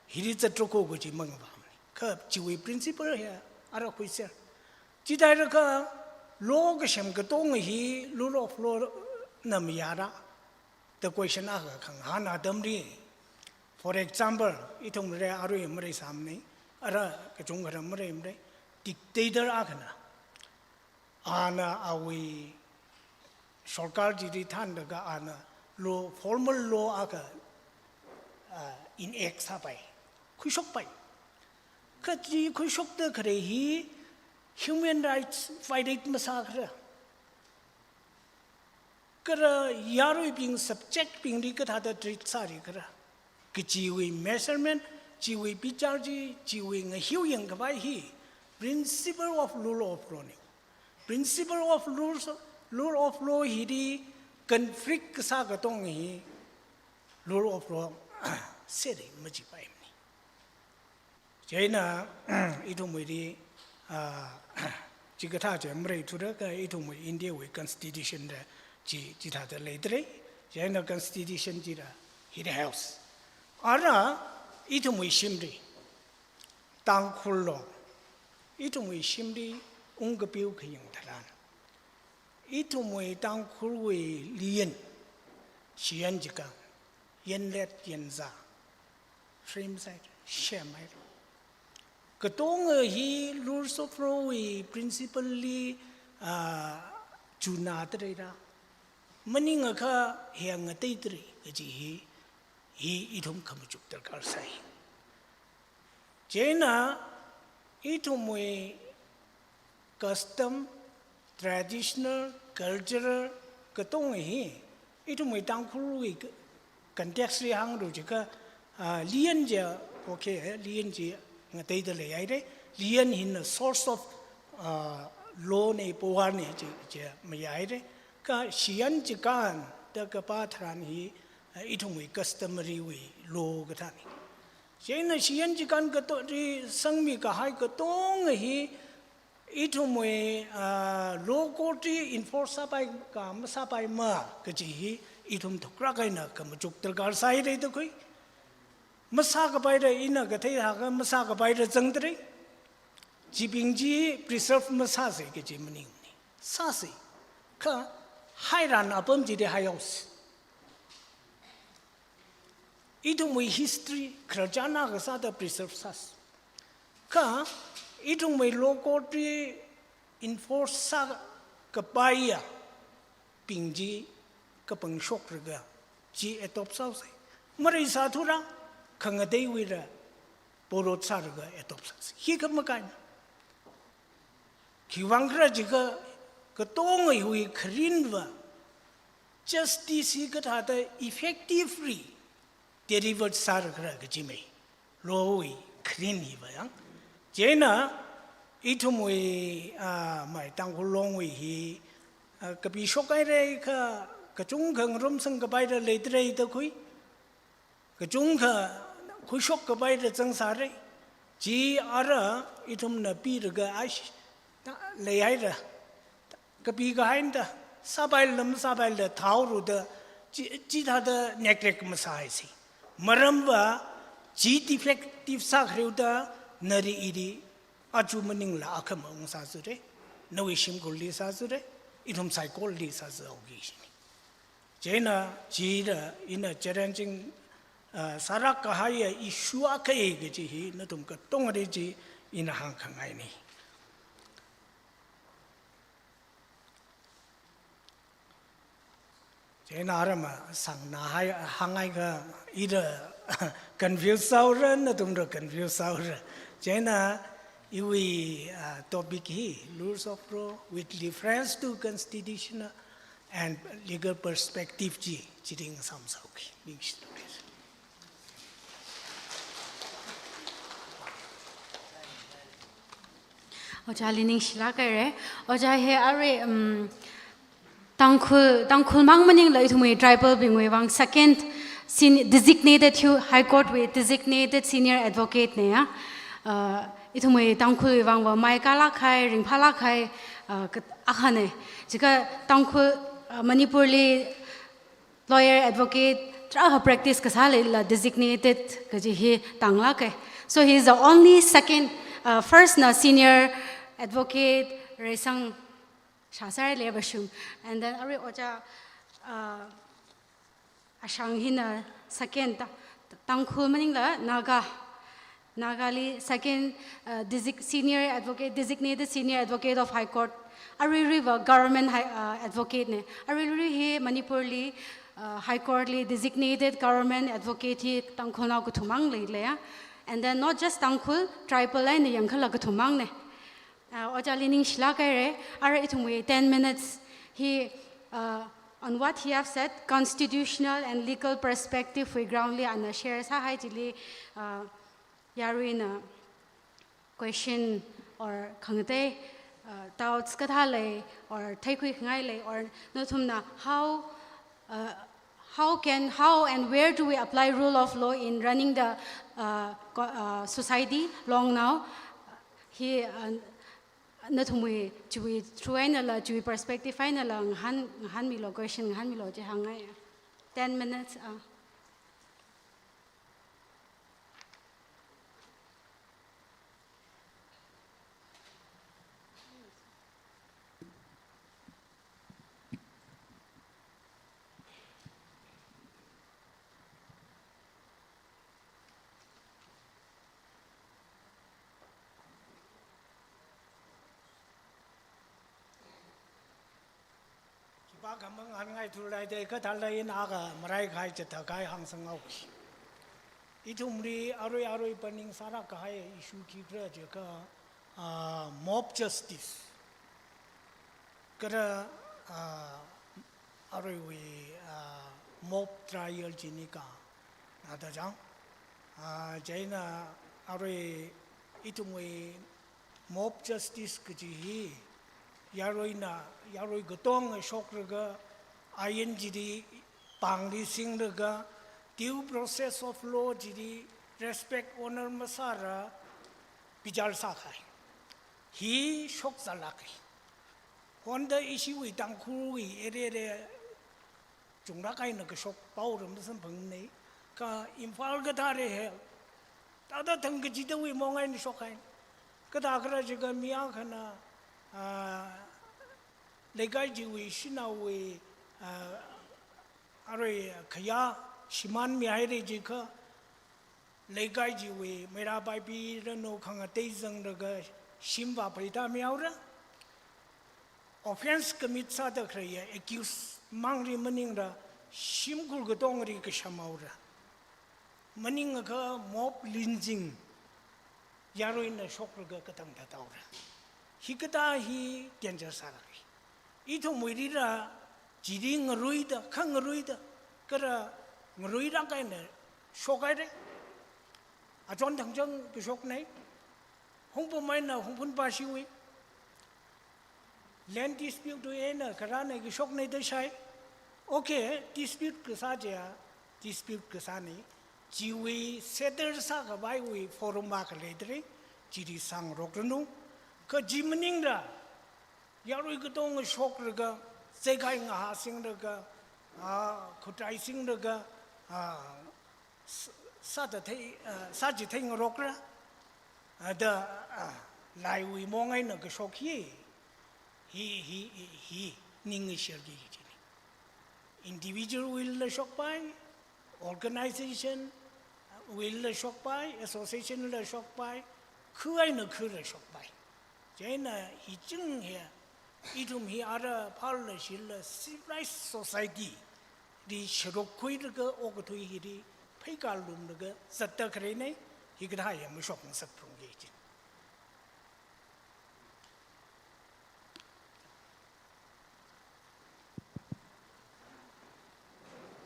hili zatrako kaji mangavāmanei. Kha chiwui principle hiya ara khuiser. Chithālaga law kasem katonga hi rule of law na mayāra. The question akha khangahān atamli, for example, ithumli arui maleisāmanei, ara kachungkha maleimara, dictator akhana, ana awui sorkar chili thānlaga ana law, formal law akha, ah, enact sāpai, khuishokpai. Kha chi khuishokda khalei hi human rights violate masākhala, kala yaruibing subject bingli kathāda treat sālikhala kajiwui measurement, chiwui bichar chi, chiwui ngahiu yangkhavai hi principle of rule of law nei. Principle of rules, rule of law hili conflict kasā katonga hi rule of law seri machipaimanei. Chieina, ithumwuili, ah, chikathā chi maleithura, kha ithumwui India wui constitution da chi, chithāda leidalei. Chieina constitution chila hili house. Ara ithumwui shimli, Tangkhul long, ithumwui shimli ungkapiu khayang tharan, ithumwui Tangkhulwui liyan, shiyan jikang, yanlet yanzā, frame sāhaira, semhaira. Katonga hi rules of law wui principle li, ah, chunāda leira, maningakha hāngngateida lei kaji hi, hi ithum khamachuk darkar sāi. Chieina ithumwui custom, traditional, cultural katonga hi ithumwui Tangkhulwui context li hānglu jiakha, ah, liyan chi, okay, eh, liyan chi ngateida leihaira. Liyan hina source of, ah, law ne, power ne chi, chi mayahaira. Kha shiyan chikān da kapā tharan hi, ah, ithumwui customary wui law kathāna. Chieina shiyan chikān kato-, ri sangmi kahai katonga hi ithumwui, ah, law court li enforce sāpai ka masāpaima kaji hi ithum thuklāk eina khamachuk darkar sāhaira da khui. Masākapaira, ina kathei haka masākapaira zangdalei. Chibing chi preserve masāsa kaji maningmana. Sāsa. Kha hairan apam chili haihaosa. Ithumwui history khararchan akha sāda preserve sāsa. Kha ithumwui law court li enforce sākapaiya bing chi kapangshokraga chi adopt sāhaosa. Mareisāthura, khangateiwuila borrowed sālaga adopt sāsa. Hi khamakaina. Khiwuivang khala jiakha katonga hiwui kharinva justice hi kathāda effectively deliver sāra khala kaji mai. Law wui kharin hiva yang. Chieina ithumwui, ah, mai Tangkhul Longwui hi, ah, kapishok haira kha kachungkha ngarumsangkapaila leidalei da khui. Kachungkha khuishokkapaila zangsāra. Chi ara ithumna pilaga ash, na, leihaira. Kapi kahaina da, sāpaila masāpaila thaohaoda, chi, chithāda neglect masāhaisa. Maramva, chi defective sākhaleiuda, nali ili, aja maningla akhama ungsāzura, nawui shimkhurli sāzara, ithum saikorali sāzāhaoki kajina. Chieina chila ina challenging, ah, sālāk kahaiya issue akha kaji hi nathum katongali chi ina hāngkhangaina. Chieina aram masāngna hai hānghaiakha ila confuse sāhaora, nathumla confuse sāhaora. Chieina iwui, ah, topic hi rules of law with reference to constitutional and legal perspective chi, chili ngasāmsāhaoki. Ningshi. Ojāli ningshilāk haira. Ojā hi arui, um, Tangkhul, Tangkhul mang maningla ithumwui tribal bingwui vang second sen-, designated hu-, High Court wui designated senior advocate na ya. Uh, ithumwui Tangkhulwui vangva maikālāk kahai, ringphālāk kahai, uh, kat-, akhana. Jiakha Tangkhul, uh, Manipurli lawyer advocate tarākha practice kasā leilala designated kaji hi tānglāka. So he is the only second, uh, first na senior advocate reisang shāsāra le vāshung. And then arui ojā, uh, Ashang hina second ta, Tangkhul maningla Naga, Nagali second, uh, desig-, senior advocate, designated senior advocate of High Court. Aruiruiva government high, uh, advocate na. Aruirui hi Manipurli, uh, High Court li designated government advocate hi Tangkhulnao kathum mang leilei ya. And then not just Tangkhul, tribal eina yangkhala kathum mang na. Uh, ojāli ningshilāk haira, ara ithumwui ten minutes hi, uh, on what he have said, constitutional and legal perspective wui ground li ana share sāhai chili, uh, yaruina question or khangatei, uh, doubts kathā lei or theikhuikhangai lei or nathumna how, uh, how can, how and where do we apply rule of law in running the, uh, co-, uh, society Longnao? Hi, uh, nathumwui chiwui through einala, chiwui perspective einala ngahān, ngahānmilu, question ngahānmilu chi hāngngai. Ten minutes, uh. Khipākha mangahānngaithulei da kathālei ina kha maraikahai chithākahai hāngsanghaoki. Ithumli arui arui pāningsāra kahai issue khikhala jiakha, ah, mob justice. Kala, ah, aruiwui, ah, mob trial jini ka, ah, da jang. Ah, chieina arui ithumwui mob justice kaji hi, yaruina, yarui katonga shoklaga, ain chili pāngli singlaga, due process of law chili respect, honor masāla bichar sākahai. Hi shokzālāka. Honda ishiwui Tangkhulwui area chunglāk eina kashok pao ram samphangna. Kha Imphal kathāli hi, thāda thang kachidawui mong eina shokhai. Kathākhala jiakha mi akhana, ah, leikai chiwui shanaowui, ah, arui khayā shimānmihaira jiakha, leikai chiwui meira paipi ranu khangatei zanglaga shim vāpheida mihaora. Offence commit sāda khaleiya accused mangli maningla shimkhur katongli kasham haora. Maningakha mob lynching, yaruina shoklaga katang thāthaora. Hikathā hi danger sālāka. Ithumwuilila chili ngaruida, khangaruida, kala ngaruilāk eina shokhaira. Achon thangchang kashokna. Hungpam eina Hungphun pashiwui land dispute wui eina kharāna kashokna da shai. Okay, dispute kasā chiya, dispute kasāna. Chiwui settle sākhavaiwui forum akha leidalei, chili sāngarokranu. Kha chi maningla, yarui katonga shoklaga, zeikai ngahā singlaga, ah, khutrai singlaga, ah, s-, sāda thei, ah, sāchitheina ngarokra, ah, da, ah, laiwui mong eina kashok hi, hi, hi, hi, hi, ning ngasharki hi china. Individual wuila shokpai, organization wuila shokpai, association la shokpai, kha eina khala shokpai. Chieina hi ching hi, ithum hi ara phāla shila civilized society li sharuk khuilaga okathui hili pheikar lumlaga zatta khaleina, hikathā hi mashok ngasakphalungki chi.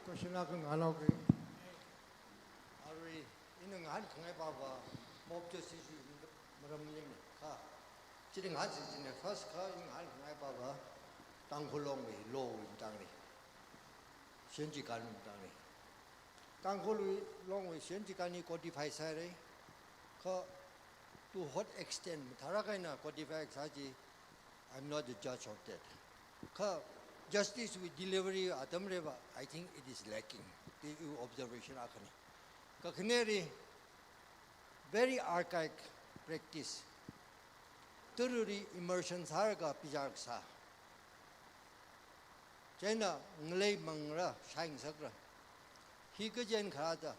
Question akha ngahānhaoki. Arui, ina ngahānkhangai pava, mob justice wui maram maningna, kha. Chili ngahānsi china first kha, ina ngahānkhangai pava, Tangkhul Longwui law wui matangli. Shenjikan wui matangli. Tangkhul Longwui Shenjikan hi codify sāhaira, kha to what extent, mathālāk eina codify kasā chi, I'm not the judge of that. Kha justice wui delivery atamliva, I think it is lacking. Iwui observation akhana. Kakhaneli, very archaic practice. Tarali immersion sālaga bichar kasā. Chieina ngalei mangra, shai ngasakra. Hi kajen kharā da,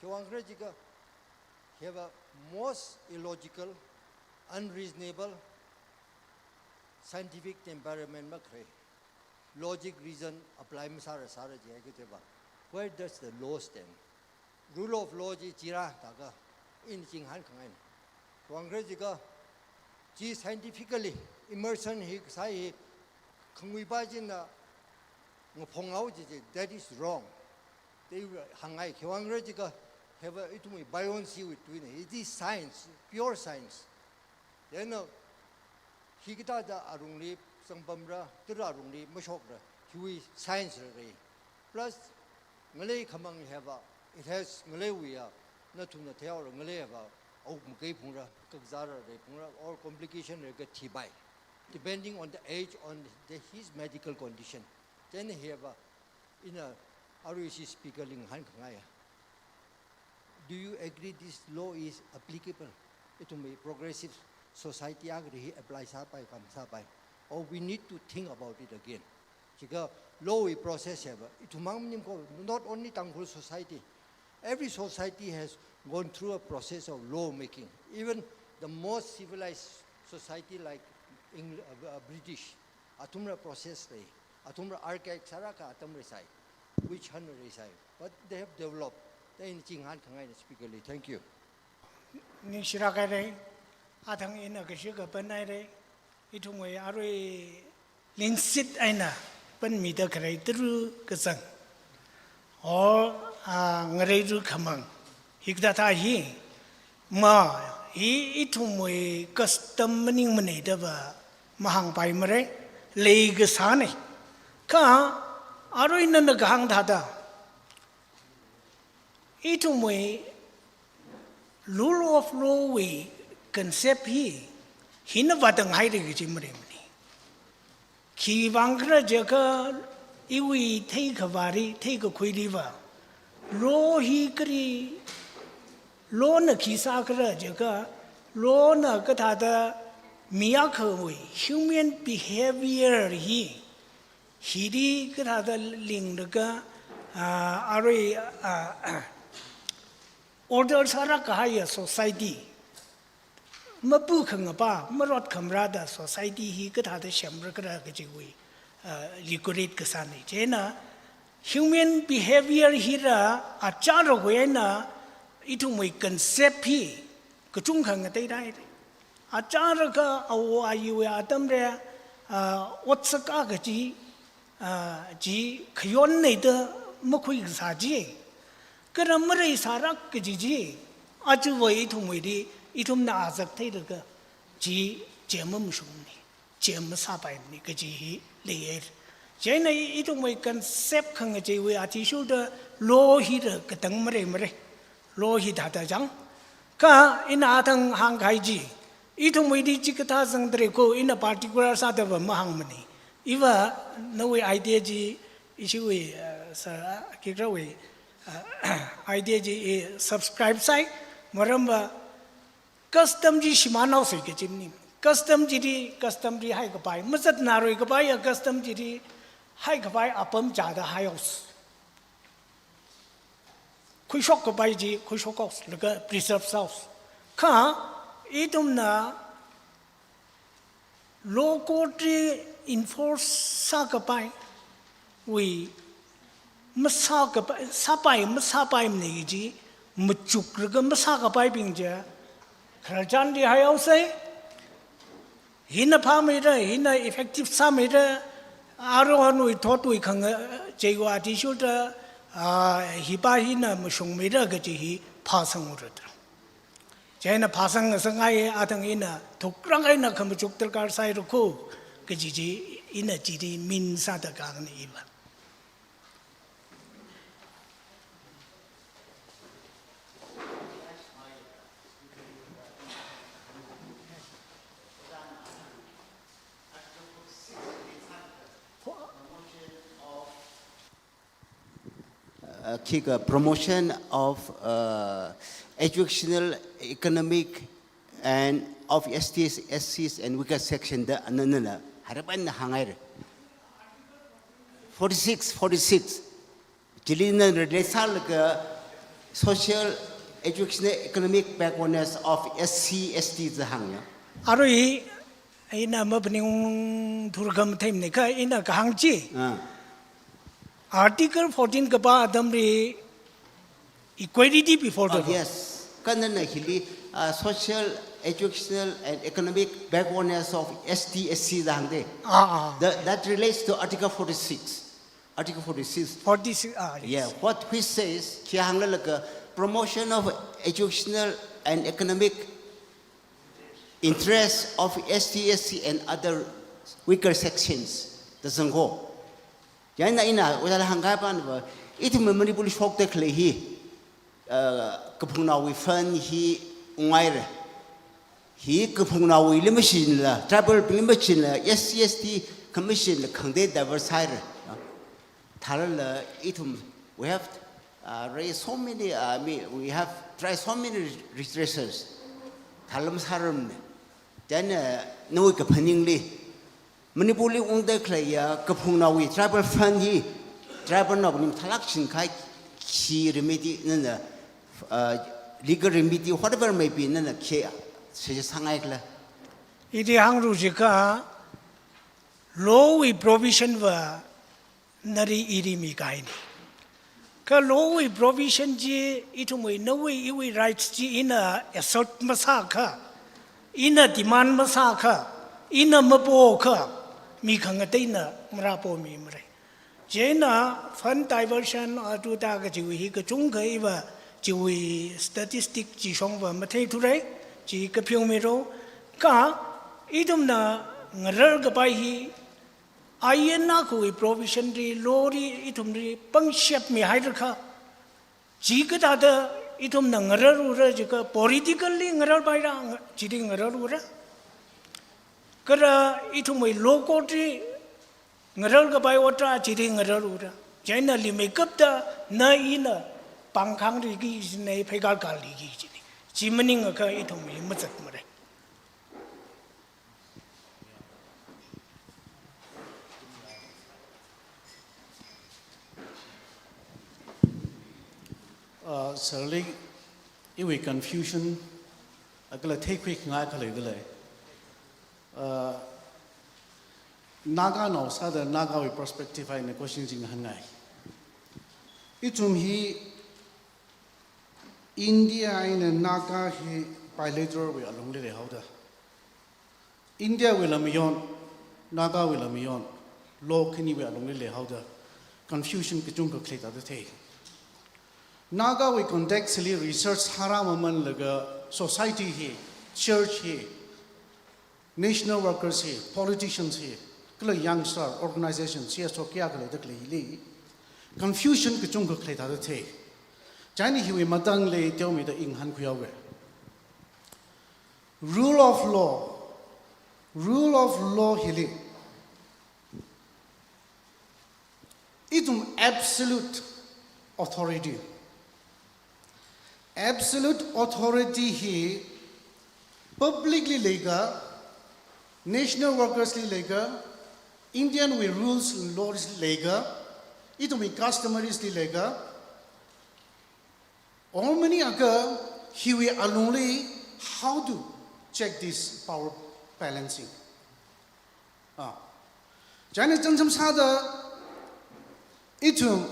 khiwuivang khala jiakha, hiva most illogical, unreasonable, scientific temperament makhalei. Logic, reason apply masāla sāla jiakha chiva. Where does the law stand? Rule of law chi chira da kha, ina chi ngahānkhangaina. Khiwuivang khala jiakha, chi scientifically, immersion hi kasā hi, khanguipa china ngaphong haowa chi chi, that is wrong. Te hāngngai, khiwuivang khala jiakha, hiva ithumwui buoyancy wui tuina, it is science, pure science. Then, uh, hikathāda alungli zangpamra, tara alungli mashokra, hiwui science la lei. Plus, ngalei khamang hiva, it has ngaleiwui ya, nathumna theihaora ngalei hiva, awuk makei phungra, kakazāla lei phungra, or complication la kathi pai. Depending on the age, on the, his medical condition. Then hiva, ina R U C speaker li ngahānkhangaiya. Do you agree this law is applicable? Ithumwui progressive society akhali hi apply sāpai, kam sāpai. Or we need to think about it again. Jiakha law wui process hiva, ithum mang maning ko, not only Tangkhul society. Every society has gone through a process of law making. Even the most civilized society like Eng-, uh, uh, British, athumla process lei, athumla archaic sālāka atam leisai, witch hunt leisai. But they have developed. Thank you. Ningshirak haira, athang ina kashi kapan haira, ithumwui arui linsit eina panmida khalei tara kazang, or, ah, ngareiru khamang, hikathā hi, ma, hi ithumwui custom maningmana da va mahāngpaimara, leikasāna. Kha, arui nana kahāng thāda, ithumwui rule of law wui concept hi, hina vātang haira kaji mareimana. Khiwuivang khala jiakha, iwui theikhavāli, theikakhuili va, law hi kali, law na khi sākhala jiakha, law na kathāda mi akhawui human behavior hi, hili kathāda linglaga, ah, arui, ah, order sālāk kahaiya society, mapu khangapa, marot khamarāda society hi kathāda semra khala kajiwui, ah, regulate kasāna. Chieina human behavior hila achārawui eina ithumwui concept hi kachungkha ngateida haira. Achālaga awo ayiwui atamli, ah, ot sāka kaji, ah, chi khayonna da makhuikasā chi, kala mareisālāk kaji chi, aja va ithumwuili, ithumna azak theilaga chi, chi mamashungmana, chi masāpaimana kaji hi leiya. Chieina ithumwui concept khangacheiwui athishurda law hila katang mareimara. Law hi thāda chang. Kha ina athang hāngkahai chi, ithumwuili chikathā zangdalei ko, ina particular sāda va mahāngmana. Iva nawui idea chi, ishiwui, uh, sir, uh, Kikrawui, uh, idea chi i subscribe sāi, maramva custom chi shimānhaosa kaji maningmana. Custom chili, custom li haikapai, mazatngaroi kapaiya custom chili haikapai apam chāda haihaosa. Khuishok kapai chi khuishokhaosa, laga preserve sāhaosa. Kha, ithumna law court li enforce sākapaiwui, masākapai, sāpai, masāpaimana kaji machuklaga masākapaibing chi, khararchanli haihaosa. Hina phāmeira, hina effective sāmeira, aruihonwui thotwui khangacheiwui athishurda, ah, hipa hina mashungmeira kaji hi phāsangra da. Chieina phāsang ngasakngai, athang ina thuklāk eina khamachuk darkar sāhaira ko, kaji chi ina chili min sāda kahāngna iva. Uh, khikha promotion of, uh, educational, economic, and of S Ts, S Cs, and weaker section da nana, nana, harapan hānghaira. Forty-six, forty-six. Chili nana relate sālaga social, educational, economic backwardness of S C, S T da hānga. Arui, ina maphaning thurkam themni kha ina kahāng chi. Ah. Article fourteen kapā atamli equality before the law. Oh, yes. Kha nana hili, uh, social, educational, and economic backwardness of S T, S C da hāngda. Ah, ah. That, that relates to Article forty-six. Article forty-six. Forty-six, ah, yes. Yeah, what which says, khi hānglalaga promotion of educational and economic interests of S T, S C and other weaker sections da zangko. Chieina ina ojāla hāngkahai pānva, ithum Manipurli shokda khalei hi, uh, kaphungnaowui fund hi unghaira. Hi kaphungnaowuili machinla, tribal bingli machinla, S C, S T kha machinla khangatei divert sāhaira. Thālala ithum, we have, uh, raised so many, uh, I mean, we have tried so many redressals. Thālala masārarmana. Then, uh, nawui kaphaningli, Manipurli ungda khaleiya kaphungnaowui tribal fund hi, tribal naobingli mathālāk chinkahai khi remedy nana, uh, legal remedy, whatever may be, nana khi suggest sāngai khala? Ili hānglu jiakha, law wui provision va nali ili mikahaina. Kha law wui provision chi ithumwui nawui iwui rights chi ina assert masākha, ina demand masākha, ina mapokha, mi khangateina marāpomimara. Chieina fund diversion atu ta kajiwui hi kachungkha iva chiwui statistic chi shongva matheithura, chi kapheomiro. Kha ithumna ngarar kapai hi ain akhawui provision li, law li ithumli pangshap mihairakha, chi kathāda ithumna ngararura jiakha, politically ngararpaira, chili ngararura. Kala ithumwui law court li ngarar kapai otra, chili ngararura. Chieina limeikapta na ina pāngkhangriki kajina, pheikar karliki kajina. Chi maningakha ithum hi mazatmara. Uh, Sir li, iwui confusion, akhala theikhuingai khalei khalei. Uh, Naganao sāda Nagawui perspective eina question chi ngahānngai. Ithum hi India eina Naga hi bilateral wui alungli leihaoda, India wuila mayon, Naga wuila mayon, law khaniwui alungli leihaoda, confusion kachungkha khalei thāda thei. Nagawui context li research sārā mamanlaga society hi, church hi, national workers hi, politicians hi, kala youngster organization, C S O kayākha leida khaleili confusion kachungkha khalei thāda thei. Chieina hiwui matangli teomida ina hāngkhuihaowa. Rule of law, rule of law hili ithum absolute authority. Absolute authority hi public li leiakha, national workers li leiakha, Indian wui rules and laws li leiakha, ithumwui customaries li leiakha, or maningakha hiwui alungli, how to check this power balancing? Ah. Chieina chānjam sāda ithum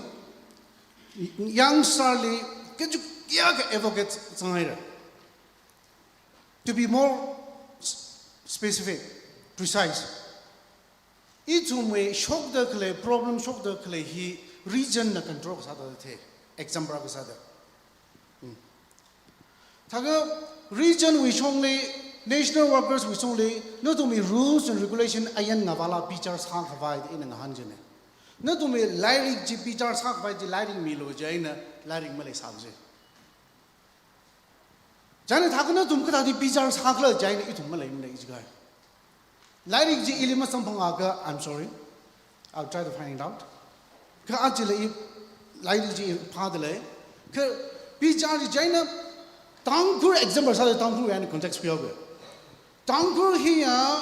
youngster li kachuk kayākha advocate sāngaira. To be more s-, specific, precise, ithumwui shokda khalei, problem shokda khalei hi region na control sāda thei. Example kasāda. Hmm. Thākha region wui shongli, national workers wui shongli, nathumwui rules and regulation ain ngavāla bichar sākhavai da ina ngahānchina. Nathumwui lairik chi bichar sākhavai chi lairik milu chieina lairik maleisā kaji. Chieina thākha nathum kathāda bichar sākhala chieina ithum maleimana jiakha. Lairik chi ili masamphangakha, I'm sorry. I'll try to find it out. Kha ajala i lairik chi phādalei. Kha bichar chi chieina Tangkhul example sāda Tangkhul eina context khuihaowa. Tangkhul hiya,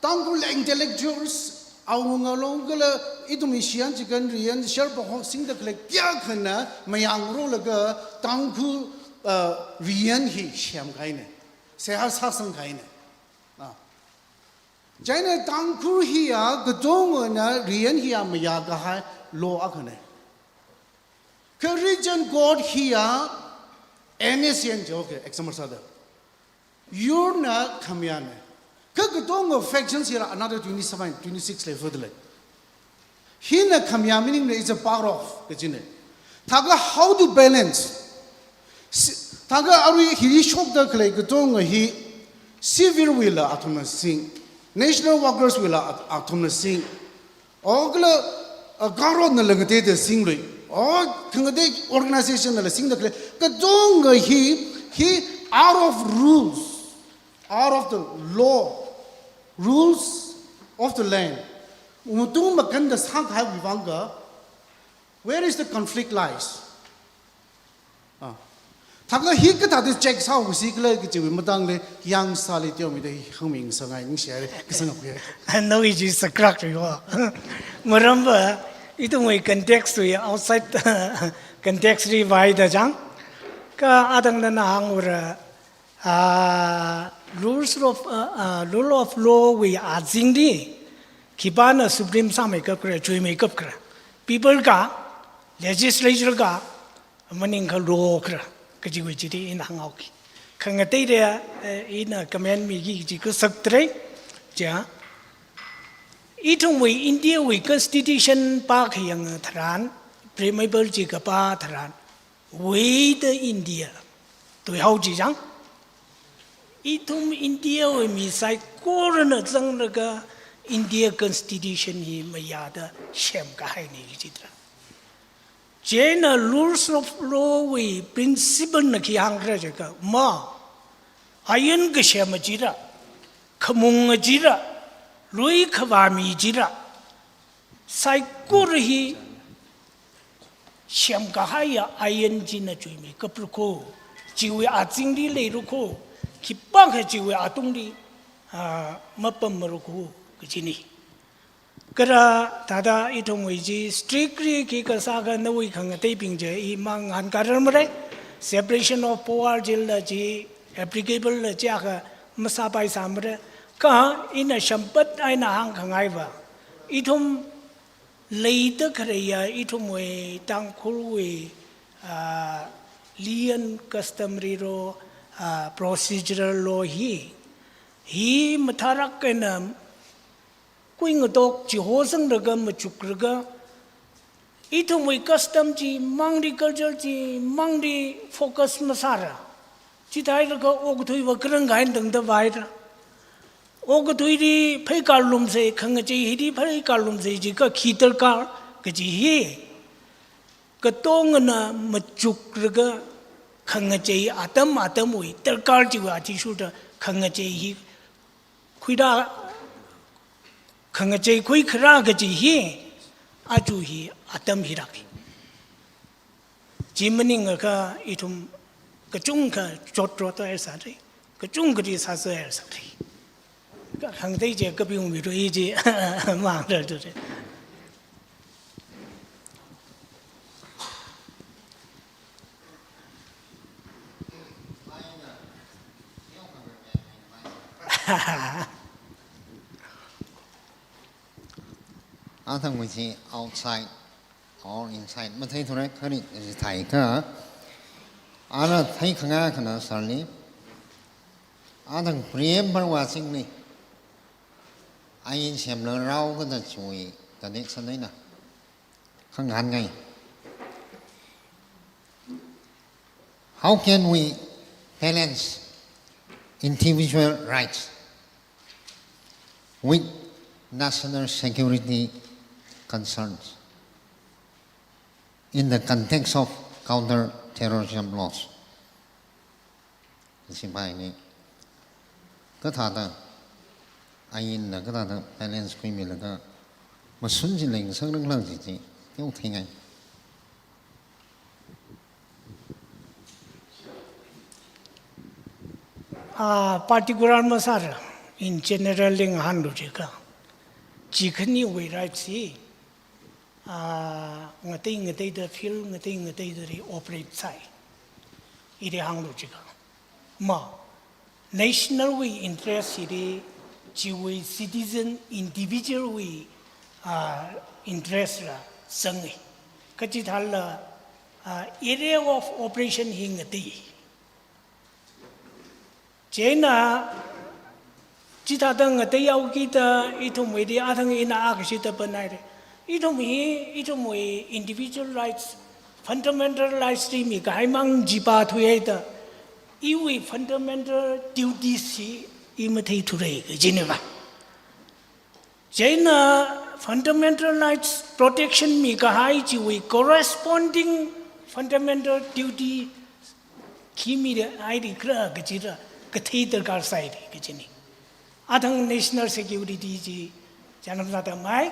Tangkhul intellectuals, awunga long kala ithumwui shiyan chikan riyan, share pahok singda khalei kayākhana mayangrolaga Tangkhul, uh, riyan hi semkahaina. Seihā sāsangkahaina. Ah. Chieina Tangkhul hiya katongana riyan hiya mayākahai law akhana. Kha region code hiya N S C N ji, okay, example sāda. Yurna khamayāna. Kha katonga factions hila another twenty-seven, twenty-six lei further lei. Hina khamayā maningmana, it's a part of kajina. Thākha how to balance? Si-, thākha arui hili shokda khalei katonga hi civil wuila athumna sing, national workers wuila at-, athumna sing, or kala, uh, Garonala ngateida singlui, or khangatei organization nala singda khalei katonga hi, hi out of rules, out of the law, rules of the land. Ungtung makānda sākahaiwui vang kha, where is the conflict lies? Ah. Thākha hi kathāda check sāhaosi khala kajiwui matangli youngster li teomida hi hāngmingasakngai, ningshihaira, kasang apya. Nawui chi sakrak riwa. Maramva, ithumwui context wui outside context li vaida chang. Kha atang nana hāngura, ah, rules of, ah, ah, rule of law wui azingli khipāna supreme sāmeikap khala, chuimeikap khala. People kha, legislature ka maningkha law kara kajiwui chili ina hānghaoki. Khangateida, eh, ina comment miki kaji kasaktra. Chiya, ithumwui India wui constitution pākhayang tharan, preamble chi kapā tharan, "We the India" da hao chi chang. Ithum India wui mi saikorana zanglaga India constitution hi mayāda semkahaina kajitra. Chieina rules of law wui principle na khi hāngkhala jiakha, ma, ain kasem chila, khamung chila, lui khavā mi chila, saikora hi semkahaiya ain china chuimi kapra kho, chiwui azingli leira kho, khipākha chiwui atungli, ah, mapamra kho kajina. Kha thāda ithumwui chi strictly khi kasā kha nawui khangateibing chi i mangahān karar mara, separation of power chila chi applicable la chiakha masāpaisāmara. Kha ina sampat eina hāngkhangaiva, ithum leida khaleiya ithumwui Tangkhulwui, ah, legal and customary law, ah, procedural law hi, hi mathālāk eina kuingatok chihozanglaga machuklaga, ithumwui custom chimangli, culture chimangli focus masāla, chithālaga okathuiva kharāng kahaina tangda vāhaira. Okathuili pheikar lumsei, khangachei hili pheikar lumsei jiakha khi darkar kaji hi katongana machuklaga, khangachei atam atamwui darkar chiwui athishurda khangachei hi khuira, khangachei khuikhara kaji hi, aja hi atam hilāka. Chi maningakha ithum kachungkha chotrot haisāra, kachungkhali sāsā haisāra. Kha khangatei chi kapingmi ro i chi mangda ture. Athangwui chi outside or inside matheithura, kha ri chi thāikha, ana theikhangai khana sir li, athang preamble wui azingli ain semla rao kajida chiwui connection eina khangahānngai. How can we balance individual rights with national security concerns in the context of counter-terrorism laws? Sipai ni kathāda, ainna kathāda balance khuimilaga mashun chi leingasakranglā kaji chi teotheingai. Ah, particular masāra, in general li ngahānlu jiakha, chi khaniwui right chi, ah, ngatei ngateida, field ngatei ngateida ri operate sai. Ili hānglu jiakha, ma, national wui interest hili chiwui citizen individual wui, ah, interest la zangi. Kachithāla, ah, area of operation hi ngatei. Chieina chithāda ngateihaokida ithumwuili athang ina akashida pānaira. Ithum hi, ithumwui individual rights, fundamental rights li mikahaimang chi pāthuihaida, iwui fundamental duties chi i matheithura kajinava. Chieina fundamental rights protection mikahai chiwui corresponding fundamental duty khi mihaira khala kajila kathei darkar sāhaira kajina. Athang national security chi chānjam sāda mai,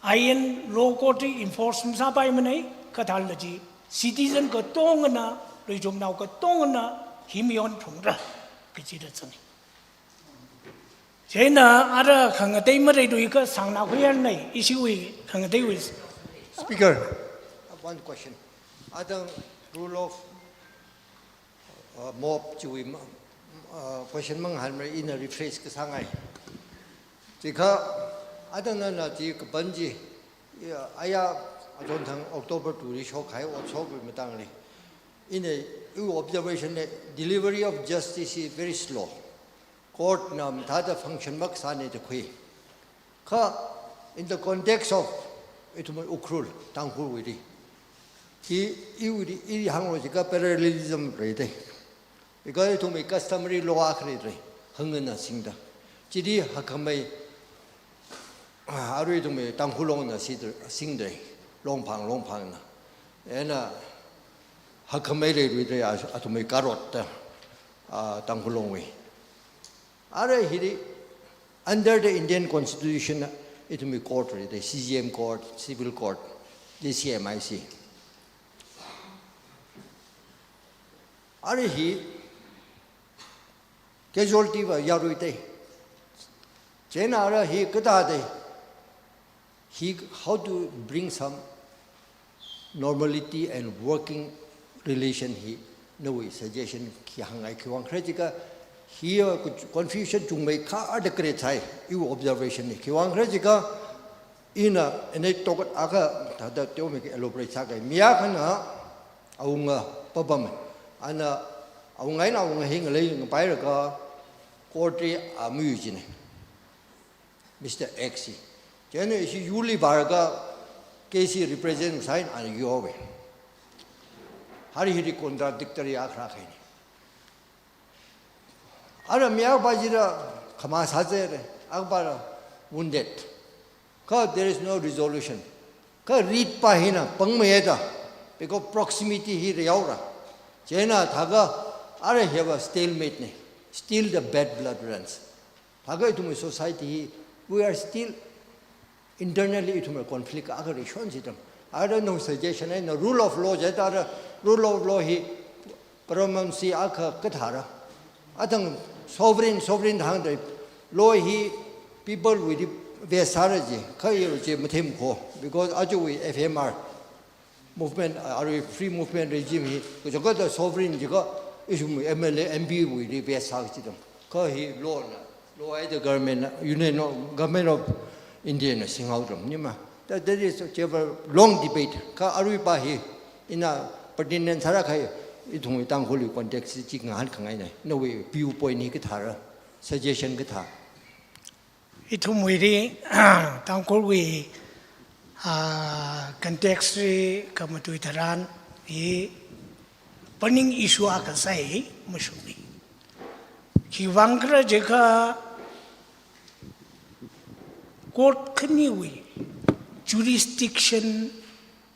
ain law court li enforce masāpaimanei, kathāla chi citizen katongana, luichumnao katongana hi mayon thungra kajila zangi. Chieina ara khangatei maleilui kasāngna khuiyan nei, ishiwui khangateiwui. Speaker, one question. Athang rule of, uh, mob chiwui ma-, uh, question mangahānmara, ina rephrase kasāngai. Jiakha, athang nana chi kapan chi, ya, aya Achonthang October two li shokhai ot shokli matangli. Ina, iwui observation li, delivery of justice is very slow. Court na mathāda function makasāna da khui. Kha, in the context of ithum Ukhrul, Tangkhulwuili, hi, iwuili, i hānglo jiakha parallelism leida. Because ithumwui customary law akha leida, Hangana singda. Chili Hakhamei, ah, arui ithumwui Tangkhul Longna si, singda, Longphang, Longphangna. Ena Hakhamei leiluida, ah, athumwui karot da, ah, Tangkhul Longwui. Ara hili, under the Indian Constitution, ithumwui court leida, C J M Court, Civil Court, J C M I C. Ara hi casualty va yaruida. Chieina ara hi kathāda, hi, how to bring some normality and working relation hi, nawui suggestion khi hāngngai, khiwuivang khala jiakha, hi, uh, confusion chungmeikharda create sāi, iwui observation li. Khiwuivang khala jiakha, ina, ina tokat akha thāda teomeikha elaborate sākahai. Mi akhana awunga pāpam. Ana awunga eina awunga hi ngalei ngapailāka court li, ah, mayui jina. Mister X hi. Chieina ishi yurli vālaga case hi represent sāi eina ana yuihaowa. Ara hili contradictory akha rākahaina. Ara mi akhapa chila khama sāzāra, akhapala wounded. Kha there is no resolution. Kha writ pa hina pangmeiya da, because proximity hi leihaora. Chieina thākha ara hiva stalemate na, still the bad blood runs. Thākha ithumwui society hi, we are still internally ithumwui conflict akha leishon chithang. Ara nawui suggestion eina rule of law jihaida, ara rule of law hi paramountcy akha kathāra. Athang sovereign, sovereign hāngda, law hi people wuili vest sāra ji, kha iwui chi mathemkho, because ajawui F M R movement, uh, arui free movement regime hi, kachangkhatta sovereign jiakha, ithum M L A, M P wuili vest sā kachithang. Kha hi law na, law either government na, union na, Government of India na singhaoda maningmana. That, that is a long debate. Kha aruipa hi, ina pertinent sāra kahai, ithumwui Tangkhulwui context chi ngahānkhangaina. Nawui viewpoint hi kathāra, suggestion kathā. Ithumwuili, Tangkhulwui, ah, context li khamatui tharan hi burning issue akha sāi, mashungi. Khiwuivang khala jiakha court khaniwui jurisdiction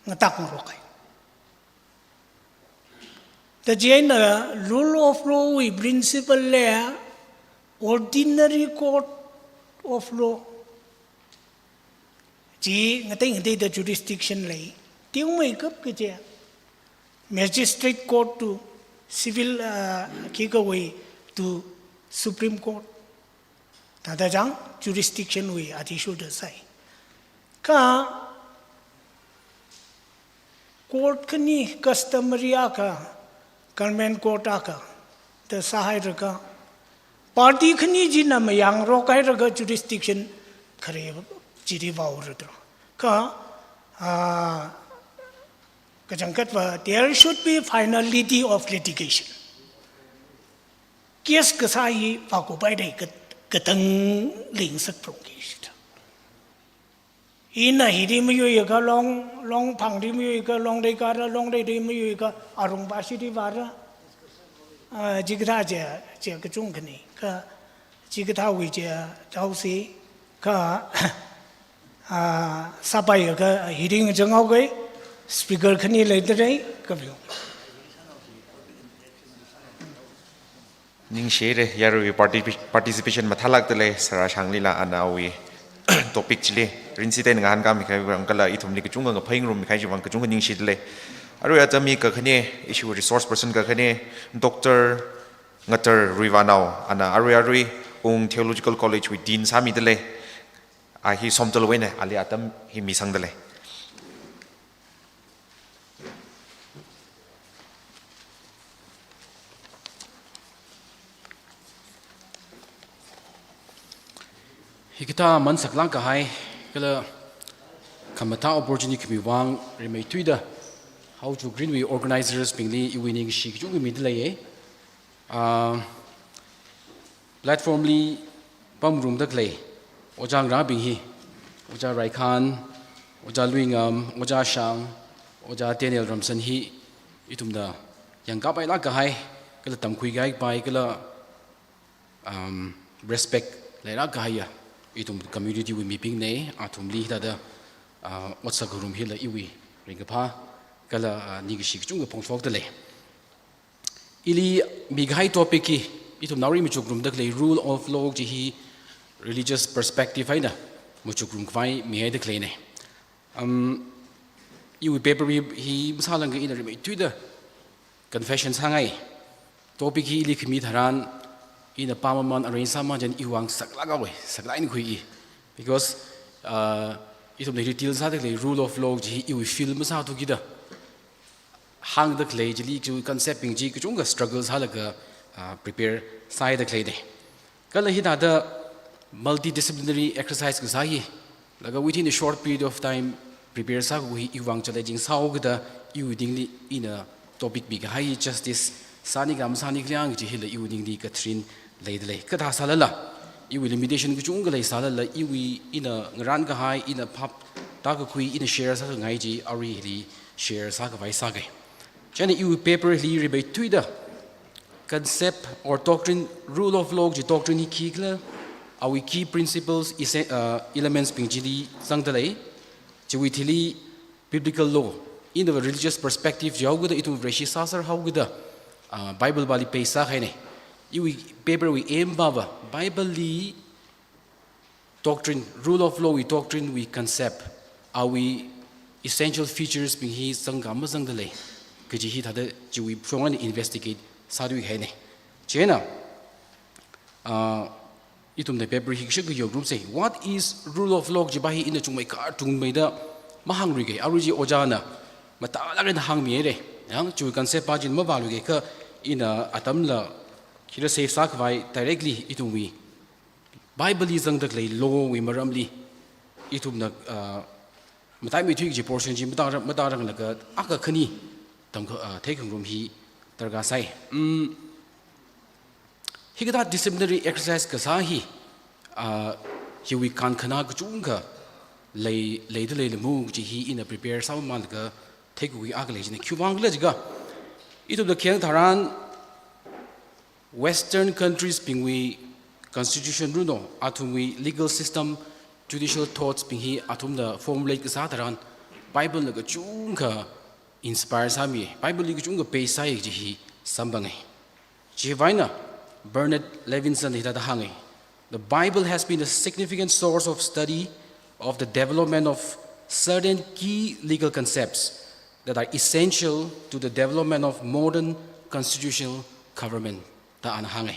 ngatakngarokhai. Chieina rule of law wui principle li ordinary court of law chi ngatei ngateida jurisdiction lei. Tingmeikap kaje magistrate court to civil, uh, khikawui to Supreme Court. Thāda chang jurisdiction wui athishurda sāi. Kha court khani customary akha, government court akha da sāhailaga, party khani china mayangrokhailaga jurisdiction khare chili vāhaora. Kha, ah, kachangkhatva, there should be finality of litigation. Case kasā hi vākup haida kat-, katang leingasakphalungki shida. Ina hili mayuiakha Long, Longphangli mayuiakha, Longleikhala, Longleili mayuiakha, arungva shili vāra. Ah, chikathā chi, chi kachungkhani. Kha chikathāwui chi thaosi, kha, ah, sāpaiakha hili ngachanghaoki, speaker khani leidalei, kaviu. Ningshire, yaruiwui parti-, participation mathālākdalei, Sara Shanglila anawui topic chili rinsi eina ngahānkāmi kahai vang kala ithumli kachungkha ngaphāngarummi kahai chiwui vang kachungkha ningshidalei. Arui atam mi kakhane, ishiwui resource person kakhane, Doctor Ngatar Ruivānao, ana arui arui Ung Theological College wui Dean sāmidalei. A hi somtalwui eina, ali atam hi misangdalei. Hikathā aman saklāk kahai, kala khamathā opportunity khami vang rimeithuida Haochuk Green wui organizers bingli iwui ningshi kachungkha mida leiya. Ah, platform li pamngarumda khalei ojā ngarābing hi, Ojā Raikhan, Ojā Luingam, Ojā Shang, Ojā Daniel Ramsan hi ithumna yangkāpailāk kahai, kala tamkhui kahai pai, kala, um, respect leilāk kahaiya ithum community wui mibingna. Athumli hithāda, uh, ot sākhangarum hila iwui ringkaphā kala, uh, ningshi kachungkha phongshokda lei. Ili mikahai topic hi ithum naori machukrumda khalei rule of law chi hi religious perspective eina machukrum khavai mihaida khaleina. Um, iwui paper hi, hi masālāngkha ina rimeithuida confession sāngai. Topic hi ili khami tharan ina pāmamān arrange sāmamān chieina iwui vang saklāk haowa, saklāk eina khui i. Because, uh, ithumna hili deal sāda khalei rule of law chi hi iwui field masāthu kida hāngda khalei chili chu concept bing chi kachungkha struggle sālaga, ah, prepare sāhaida khaleina. Kala hithāda multidisciplinary exercise kasā hi, laga within a short period of time prepare sākhui iwui vang challenging sāhaokida iwui ningli ina topic mikahai justice sāni kha masāni khala chi hila iwui ningli katharin leida lei. Kathā sālala, iwui limitation kachungkha leisālala, iwui ina ngarān kahai, ina phaptā kakhui, ina share sākhangai chi arui hili share sākhavai sāga. Chieina iwui paper hili rimeithuida concept or doctrine, rule of law chi doctrine hi khikhala, awui key principles, esse-, uh, elements bing chili zangda lei. Chiwui thili biblical law, ina va religious perspective jihaokida ithum Vareshi sāserhaokida, uh, Bible vali base sākahaina. Iwui paper wui aim va va Bible li doctrine, rule of law wui doctrine wui concept, awui essential features bing hi zangkha mazangda lei kaji hithāda chiwui shong eina investigate sāthuihaina. Chieina, ah, ithumna paper hi kashak kayok group sei, what is rule of law chiva hi ina chungmeikha chungmeida mahāngluiga, arui chi ojāna mathālāk eina hāngmihaira. Yang chiwui concept va chi mavāluiga kha ina atamla khira save sākhavai directly ithumwui Bible li zangda khalei law wui maramli ithumna, ah, mataimeithui kaji portion chi matāra-, matāranglakha akha khani tamkha, ah, theikhangarum hi darkar sai. Mm, hikathā disciplinary exercise kasā hi, ah, hiwui kankhana kachungkha lei, leida leilāmu kaji hi ina prepare sāmamānlaga theikakhui akha lei chieina. Khiwuivang khala jiakha, ithumna khayang tharan Western countries bingwui constitution runo, athumwui legal system, judicial thoughts bing hi athumna formulate kasā tharan Bible na kachungkha inspire sāmi, Bible li kachungkha base sāi kaji hi samphangai. Chiwui vang eina Bernard Levinson hithāda hāngai, "The Bible has been a significant source of study of the development of certain key legal concepts that are essential to the development of modern constitutional government," da ana hāngai.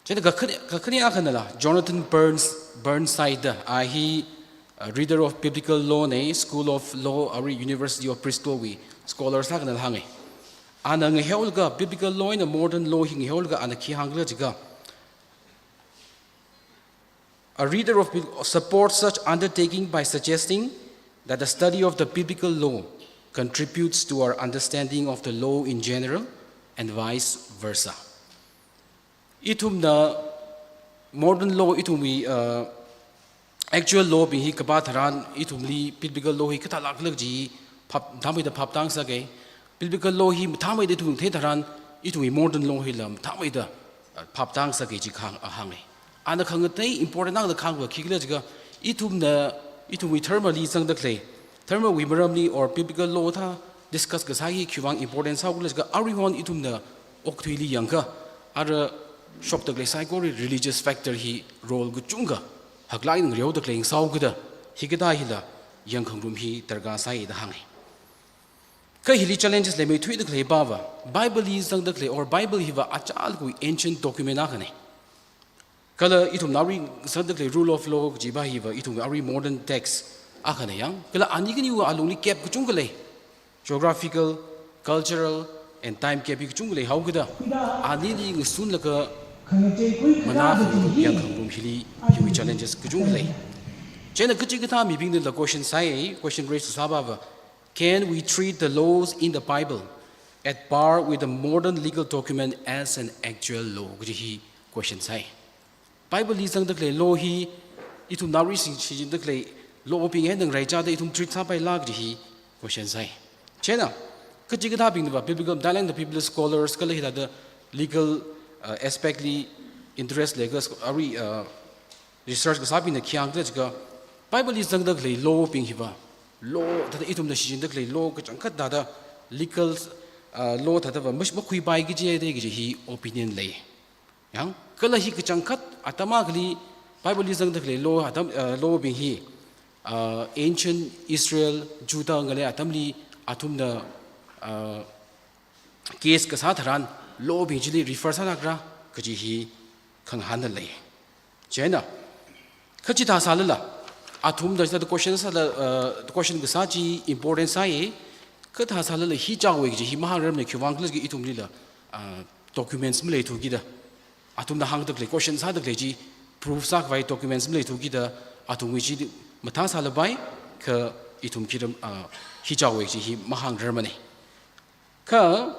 Chieina kakhane, kakhane akhanala, Jonathan Burns, Burnside da, a hi, uh, reader of biblical law na, School of Law, arui University of Bristol wui scholar sākhanala hāngai. Ana ngaheolaga, biblical law eina modern law hi ngaheolaga ana khi hāngkhala jiakha, "A reader of Bib-, supports such undertaking by suggesting that the study of the biblical law contributes to our understanding of the law in general and vice versa." Ithumna modern law, ithumwui, uh, actual law bing hi kapā tharan ithumli biblical law hi kathālākla kaji phap, mathāmeida phaptāngasaka. Biblical law hi mathāmeida ithum thei tharan ithumwui modern law hila mathāmeida, uh, phaptāngasaka kaji kahāng, uh, hāngai. Ana khangatei important akha da kahāngva khikhala jiakha, ithumna, ithumwui dharma li zangda khalei, dharmawui maramli or biblical law thā discuss kasā hi khiwuivang important sāhaokhala jiakha, aruihon ithumna okathuili yangakha, ara shokda khalei saikora religious factor hi role kachungkha haklāk eina ngareoda khalei sāhaokida, hikathā hila yangkhangarum hi darkar sai da hāngai. Kha hili challenges leimeithuida khalei pava, Bible li zangda khalei or Bible hiva achālakha ancient document akhana. Kala ithumna arui zangda khalei rule of law kajiva hiva ithum arui modern text akhana yang. Kala ani khaniwui alungli gap kachungkha lei. Geographical, cultural, and time gap hi kachungkha leihaokida, anili ngasunlaga manā khangarum, yangkhangarum hili, hiwui challenges kachungkha lei. Chieina kachikathā mibingnala question sāi, question raise sāpava, "Can we treat the laws in the Bible at par with a modern legal document as an actual law?" kaji hi question sāi. Bible li zangda khalei law hi ithumna arui shijinda khalei law bing eina ngaraichāda ithum treat sāpaila kaji hi question sāi. Chieina kachikathābingnava, biblical, dalangda biblical scholars kala hithāda legal, uh, aspect li interest leilaga arui, uh, research kasābingna khi hāngda jiakha, Bible li zangda khalei law bing hiva, law thāda ithumna shijinda khalei law kachangkhat thāda legal, uh, law thādava mash-, makhuipai kaji da kaji hi opinion lei. Yang, kala hi kachangkhat atam akhali Bible li zangda khalei law atam, uh, law bing hi, uh, ancient Israel, Judah ngalei atamli athumna, uh, case kasā tharan law bing chili refer sālākra kaji hi khangahānna lei. Chieina, kha chithā sālala, athumna chithāda question sāla, uh, question kasā chi important sāi, kha thā sālala hi chaowei kaji hi mahāngrarmana, khiwuivang khala jiakha ithumlila, uh, documents maleithukida, athumna hāngda khalei, question sāda khalei chi proof sākhavai documents maleithukida, athumwui chi mathā sālapai, kha ithum khi ram, uh, hi chaowei kaji hi mahāngrarmana. Kha,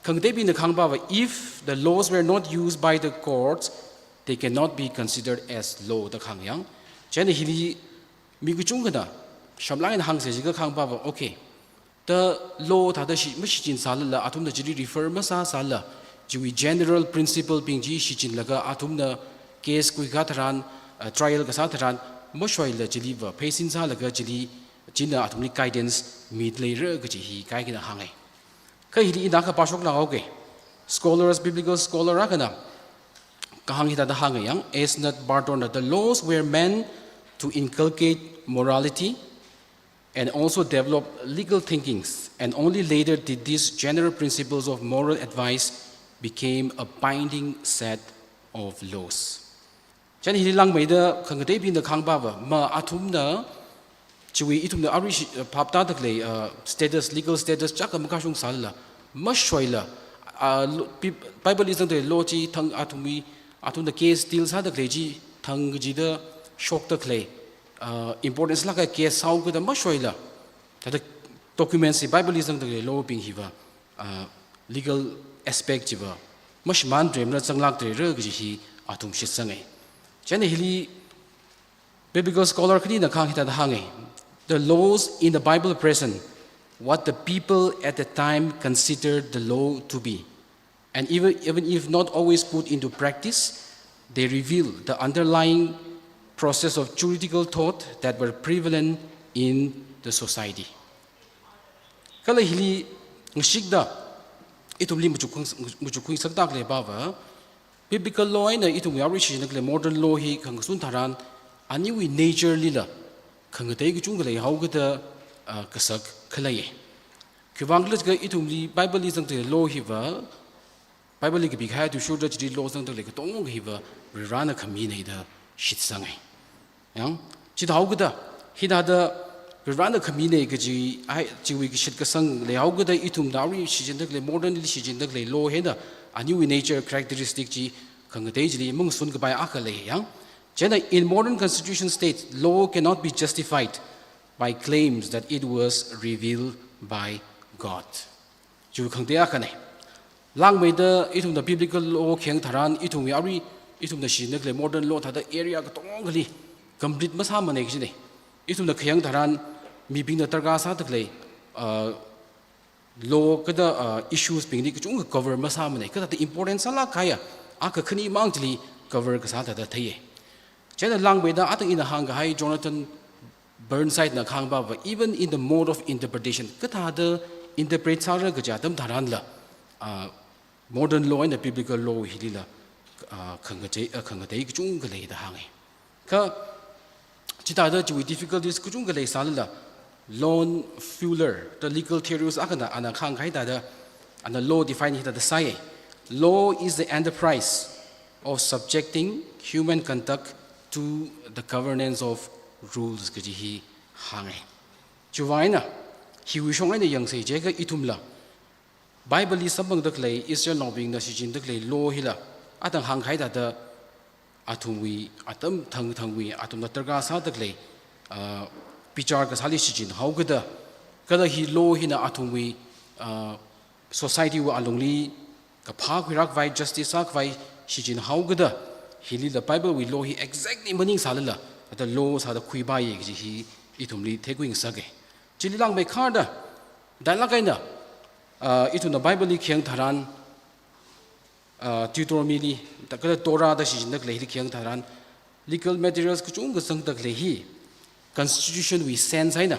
khangateibingna kahāngpava, "If the laws were not used by the courts, they cannot be considered as law," da kahāng yang. Chieina hili mi kachungkhana shamlāk eina hāngsei jiakha kahāngpava, okay, the law thāda shi-, mashijin sālala, athumna chili refer masā sālala, chiwui general principle bing chi shijinlaga athumna case khuikha tharan, uh, trial kasā tharan, mashoila chiliva pheisin sālaga chili, china athumli guidance mida leira kaji hi kaikhana hāngai. Kha hili ina akha pāshokna haoke. Scholars, biblical scholar akhana kahāng hithāda hānga yang, Esnath Barton na, "The laws were meant to inculcate morality and also develop legal thinkings, and only later did these general principles of moral advice became a binding set of laws." Chieina hili langmeida khangateibingna kahāngpava, ma athumna, chiwui ithumna arui shi-, uh, phap tāda khalei, uh, status, legal status chākha makashung sālala, mashoila, uh, lo-, Bi-, Bible li zangda law chi thang athumwui, athumna case deal sāda khalei chi thang kachida shokda khalei, uh, importance lākkahai case sāhaokida mashoila, thāda documents hi, Bible li zangda khalei law bing hiva, uh, legal aspect chiva mashimānrarmana, zanglāktarara kaji hi athum shitsangai. Chieina hili biblical scholar khanina kahāng hithāda hāngai, "The laws in the Bible present what the people at the time considered the law to be. And even, even if not always put into practice, they reveal the underlying process of juridical thought that were prevalent in the society." Kala hili ngashikda ithumli machukkhui, machukkhui sāda khaleipava, biblical law eina ithumwui arui shijinda khalei modern law hi khangashun tharan, aniwui nature lila khangatei kachungkha leihaokida, ah, kasak khalei. Khiwuivang khala jiakha ithumli Bible li zangda khalei law hiva, Bible li kapikahai athishurda chili law zangda khalei katonga hiva Varivarana khamina da shitsangai. Yang, chithāhaokida, hithāda Varivarana khamina kaji, ai, chiwui kashitkasang leihaokida ithumna arui shijinda khalei, modern li shijinda khalei law hina, aniwui nature characteristic chi khangatei chili mangsun kapai akha lei yang. Chieina, in modern constitution states, law cannot be justified by claims that it was revealed by God. Chi khangatei akhana. Langmeida ithumna biblical law khayang tharan, ithumwui arui, ithumna shijinda khalei modern law thāda area katongali complete masāmana kajina. Ithumna khayang tharan, mibingna darkar sāda khalei, uh, law kala, uh, issues bingli kachungkha cover masāmana. Kathāda important sālāk kahaiya, akha khani mang chili cover kasā thāda theiya. Chieina langmeida atang ina hāngkahai Jonathan Burnside na kahāngpava, even in the mode of interpretation, kathāda interpret sāra kaja atam tharanla, ah, modern law eina biblical law hilila, ah, khangatei, ah, khangatei kachungkha lei da hānga. Kha, chithāda chiwui difficulties kachungkha leisālala, Lon Fuller, the legal theorist akhana, ana kahāngkahai thāda, ana law define hithāda sāya. "Law is the enterprise of subjecting human conduct to the governance of rules," kaji hi hānga. Chiwui vang eina, hiwui shong eina yangsei jiakha ithumla, Bible li samphangda khalei, Israelnaobingna shijinda khalei law hila, atang hāngkahai thāda, athumwui, atam thangthangwui, athumna darkar sāda khalei, uh, bichar kasāli shichinhaokida, kala hi law hina athumwui, uh, society wui alungli kaphā khuirakvai, justice sākhavai shichinhaokida, hilila Bible wui law hi exactly maningsālala, ata law sāda khuipaiya kaji hi ithumli theikhuingasaka. Chili langmeikharda, dalāk eina, uh, ithumna Bible li khayang tharan, uh, Deuteronomy li, da kala Torah da shichinda khaleili khayang tharan, legal materials kachungkha zangda khalei hi constitution wui sense eina,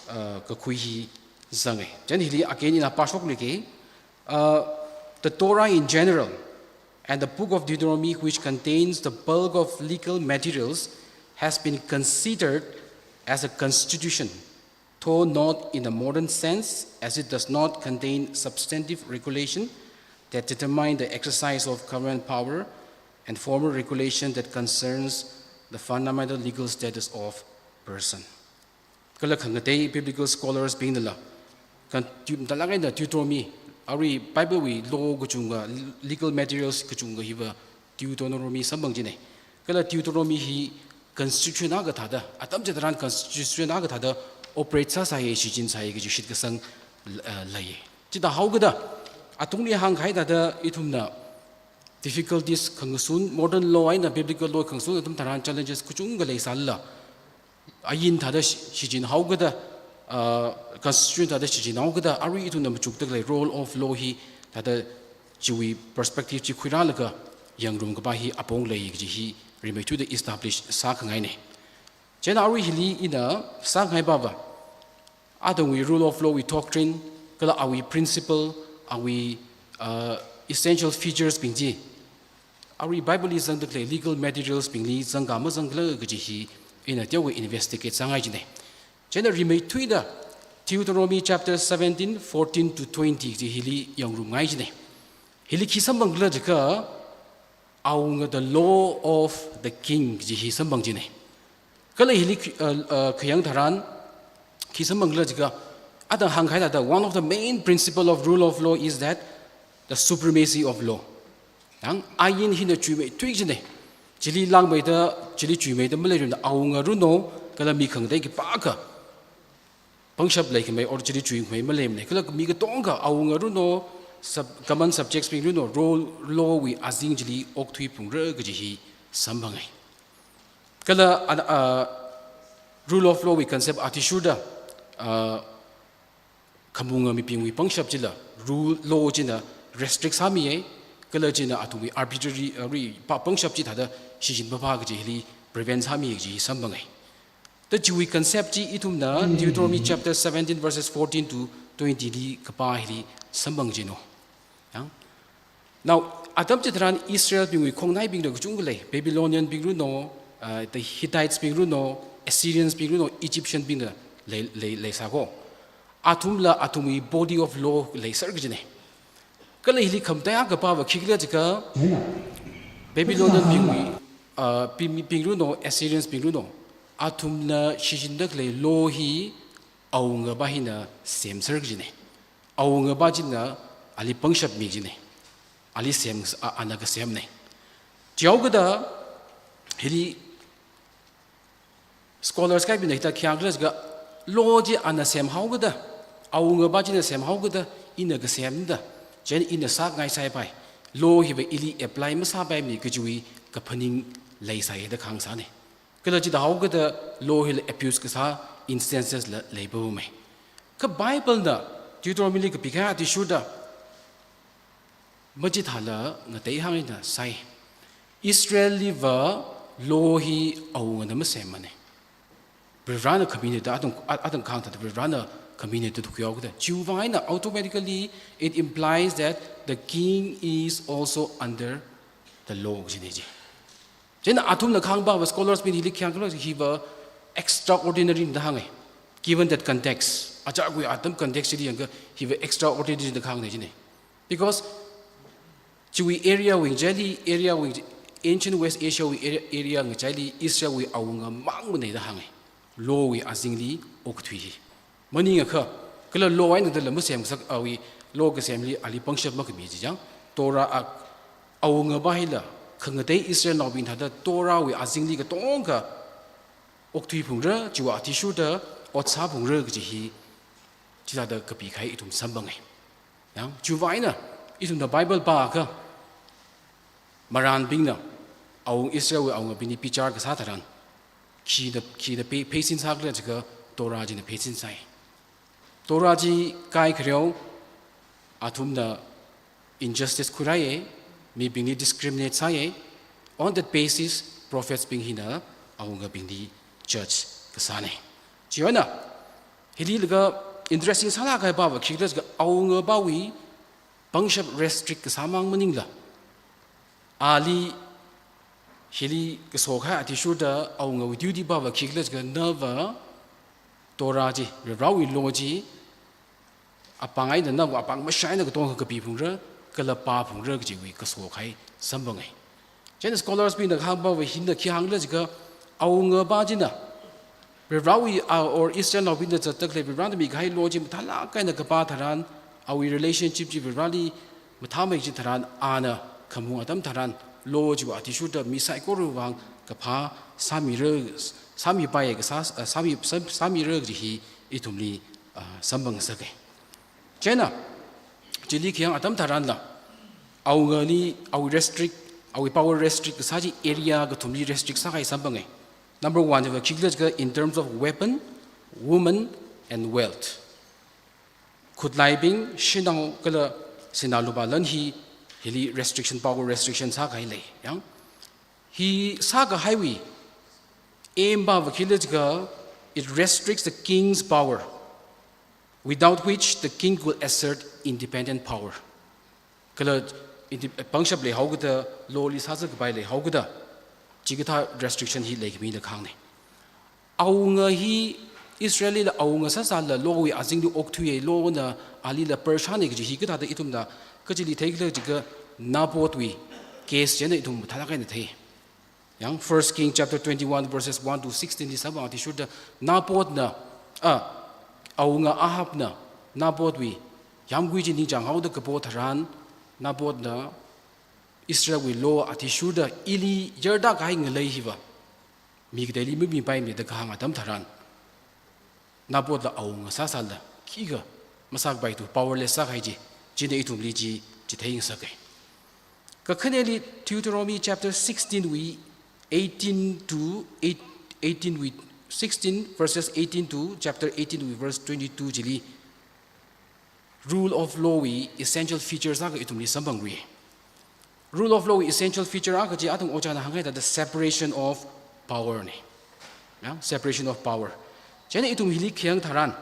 uh, kakhui hi zanga. Chieina hili again ina pāshokluike, uh, the Torah in general and the book of Deuteronomy, which contains the bulk of legal materials, has been considered as a constitution, though not in the modern sense, as it does not contain substantive regulation that determine the exercise of government power and formal regulation that concerns the fundamental legal status of person. Kala khangatei biblical scholars bingnala, kan, tu, dalāk eina Deuteronomy, arui Bible wui law kachungkha, legal materials kachungkha hiva Deuteronomy samphang jina. Kala Deuteronomy hi constitution akha thāda, atam chitharan constitution akha thāda operate sāsāya, shichinsāya kaji shitkasang, uh, leiya. Chithāhaokida, atungli hāngkahai thāda ithumna difficulties khangasun, modern law eina biblical law khangasun atam tharan challenges kachungkha leisālala, ain thāda shi-, shichinhaokida, uh, constitution thāda shichinhaokida, arui ithumna machukda khalei role of law hi thāda chiwui perspective chi khuirālaga yangngarumkapā hi apong lei kaji hi rimeithuida establish sākhangaina. Chieina arui hili ina sāngaipava, athumwui rule of law wui doctrine, kala awui principle, awui, uh, essential features bing chi, arui Bible li zangda khalei legal materials bingli zangkha mazangkhala kaji hi ina teokha investigate sāngai jina. Chieina rimeithuida Deuteronomy chapter seventeen, fourteen to twenty chi hili yangngarumngai jina. Hili khi samphangkhala jiakha, Awunga, the law of the king kaji hi samphang jina. Kala hili khi-, uh, uh, khayang tharan khi samphangkhala jiakha, athang hāngkahai thāda, one of the main principle of rule of law is that the supremacy of law. Yang, ain hina chuimeithui jina. Chili langmeida, chili chuimeida maleirumda, awunga runo, kala mi khangatei khipākha pangshap leikhamei or chili chuikhamei maleimana. Kala mi katonga, awunga runo, sub-, common subjects bing runo, rule, law wui azing chili okthuiphungra kaji hi samphangai. Kala an-, uh, rule of law wui concept athishurda, uh, khamunga mibingwui pangshap chila rule, law china restrict sāmiya, kala china athumwui arbitrary, uh, ri pa pangshap chi thāda shichin phapha kaji hili prevent sāmiya kaji hi samphangai. Ta chiwui concept chi ithumna Deuteronomy chapter seventeen verses fourteen to twenty li kapā hili samphang jino. Yang? Now, atam chitharan Israel bingwui khongnaibingla kachungkha lei, Babylonian bing runo, uh, the Hittites bing runo, Assyrians bing runo, Egyptian bingla lei, lei, leisāko. Athumla athumwui body of law leiser kajina. Kala hili khamataiya kapāva khikhala jiakha, Babylonian bingwui, uh, bing, bing runo, Assyrians bing runo, athumna shichinda khalei law hi awungapā hina semser kajina. Awungapā china ali pangshap mi kajina. Ali sem, a, ana kasemna. Chihaokida hili scholars kaibingna hithā khayang khala jiakha, law chi ana semhaokida, awungapā china semhaokida, ina kasemda, chieina ina sāngaisāpai, law hiva ili apply masāpaimana kajiwui kaphaning leisāya da kahāng sāna. Kala chithāhaokida law hila abuse kasā instances la leipamma. Kha Bible na Deuteronomy li kapikahai athishurda, machithāla ngatei hāngna sai. Israel liva law hi awungana masemmana. Varivarana khaminida athang, a-, athang kahāng thāda Varivarana khaminida thuihaokida. Chiwui vang eina automatically it implies that the king is also under the law kajina ji. Chieina athumna kahāngpava scholars bing hili khayang khala hiva extraordinary da hānga. Given that context, achākwui atam context chili yangakha hiva extraordinary da kahāngna jina. Because chiwui area wui ngachaili, area wui, ancient West Asia wui area, area ngachaili Israel wui awunga mangmana da hānga. Law wui azingli okthui hi. Maningakha, kala law eina dala masemsak awui, law kasemli ali pangshap makhami chi chang. Torah a, awungapā hila, khangatei Israelnaobing thāda Torah wui azingli katonga okthuiphungra, chiwui athishurda ot sāphungra kaji hi, chithāda kapikahai ithum samphanga. Yang, chiwui vang eina, ithumna Bible pākha, marānbingna, awunga Israelwui awungabingli bichar kasā tharan, khina, khina phei-, pheisin sākhala jiakha Torah china pheisin sāi. Torah chi kaikhareo, athumna injustice khuirāya, mibingli discriminate sāya. On that basis, prophets bing hina awungabingli judge kasāna. Chiwui vang eina, hili laga interesting sālāk kahai pava khikhala jiakha awungapāwui pangshap restrict kasā mang maningla, ali hili kaso kahai athishurda awungawui duty pava khikhala jiakha nava Torah chi, Varewui law chi, apāng eina nava apāng mashai eina katonga kapiphungra, kala pāphungra kajiwui kaso kahai samphanga. Chieina scholars bingna kahāng pava hina khi hāngkhala jiakha awungapā china Varewui, ah, or Israelnaobingna zatdakhalei Varena mikahai law chi mathālāk eina kapā tharan, awui relationship chi Vareli mathāmei chi tharan, ana khamung atam tharan, law chiwui athishurda mi saikorawui vang kaphā sāmira, sāmipaiya kasā, ah, sāmi, sā-, sāmira kaji hi ithumli, ah, samphangngasaka. Chieina, chili khayang atam tharanla, awungali, awui restrict, awui power restrict kasā chi area kathumli restrict sākahai samphanga. Number one, chiva khikhala jiakha in terms of weapon, woman, and wealth. Khutlaibing, shanao kala sinā lupā lan hi, hili restriction, power restriction sākahai lei. Yang, hi sākahaiwui aim pava khikhala jiakha, it restricts the king's power, without which the king could assert independent power. Kala indi-, pangshap leihaokida, law li sāzat kapai leihaokida, chikathā restriction hi leikhamina kahāngna. Awunga hi Israelli la awunga sāsālala law wui azingli okthuiya, law na alila perishāna kaji hi kathāda ithumna kachili theikhala jiakha Nabothwui case chieina ithum mathālāk eina thei. Yang, First King chapter twenty-one verses one to sixteen li samphang athishurda Nabothna, ah, awunga Ahabna Nabothwui yamgui chi ningchānghaoda kapo tharan, Nabothna Israelwui law athishurda ili yarda kahai ngalei hiva mi kateili mamipaimana da kahāng atam tharan, Nabothla awunga sāsālala khikha masākapai tu, powerless sākahai chi, chieina ithumli chi, chi theingasaka. Kakhaneli Deuteronomy chapter sixteen wui eighteen to eight, eighteen wui, sixteen verses eighteen to chapter eighteen wui verse twenty-two chili rule of law wui essential features akha ithumli samphangra. Rule of law wui essential feature akha chi athang ojāna hāngkahai thāda separation of power na. Ya, separation of power. Chieina ithum hili khayang tharan,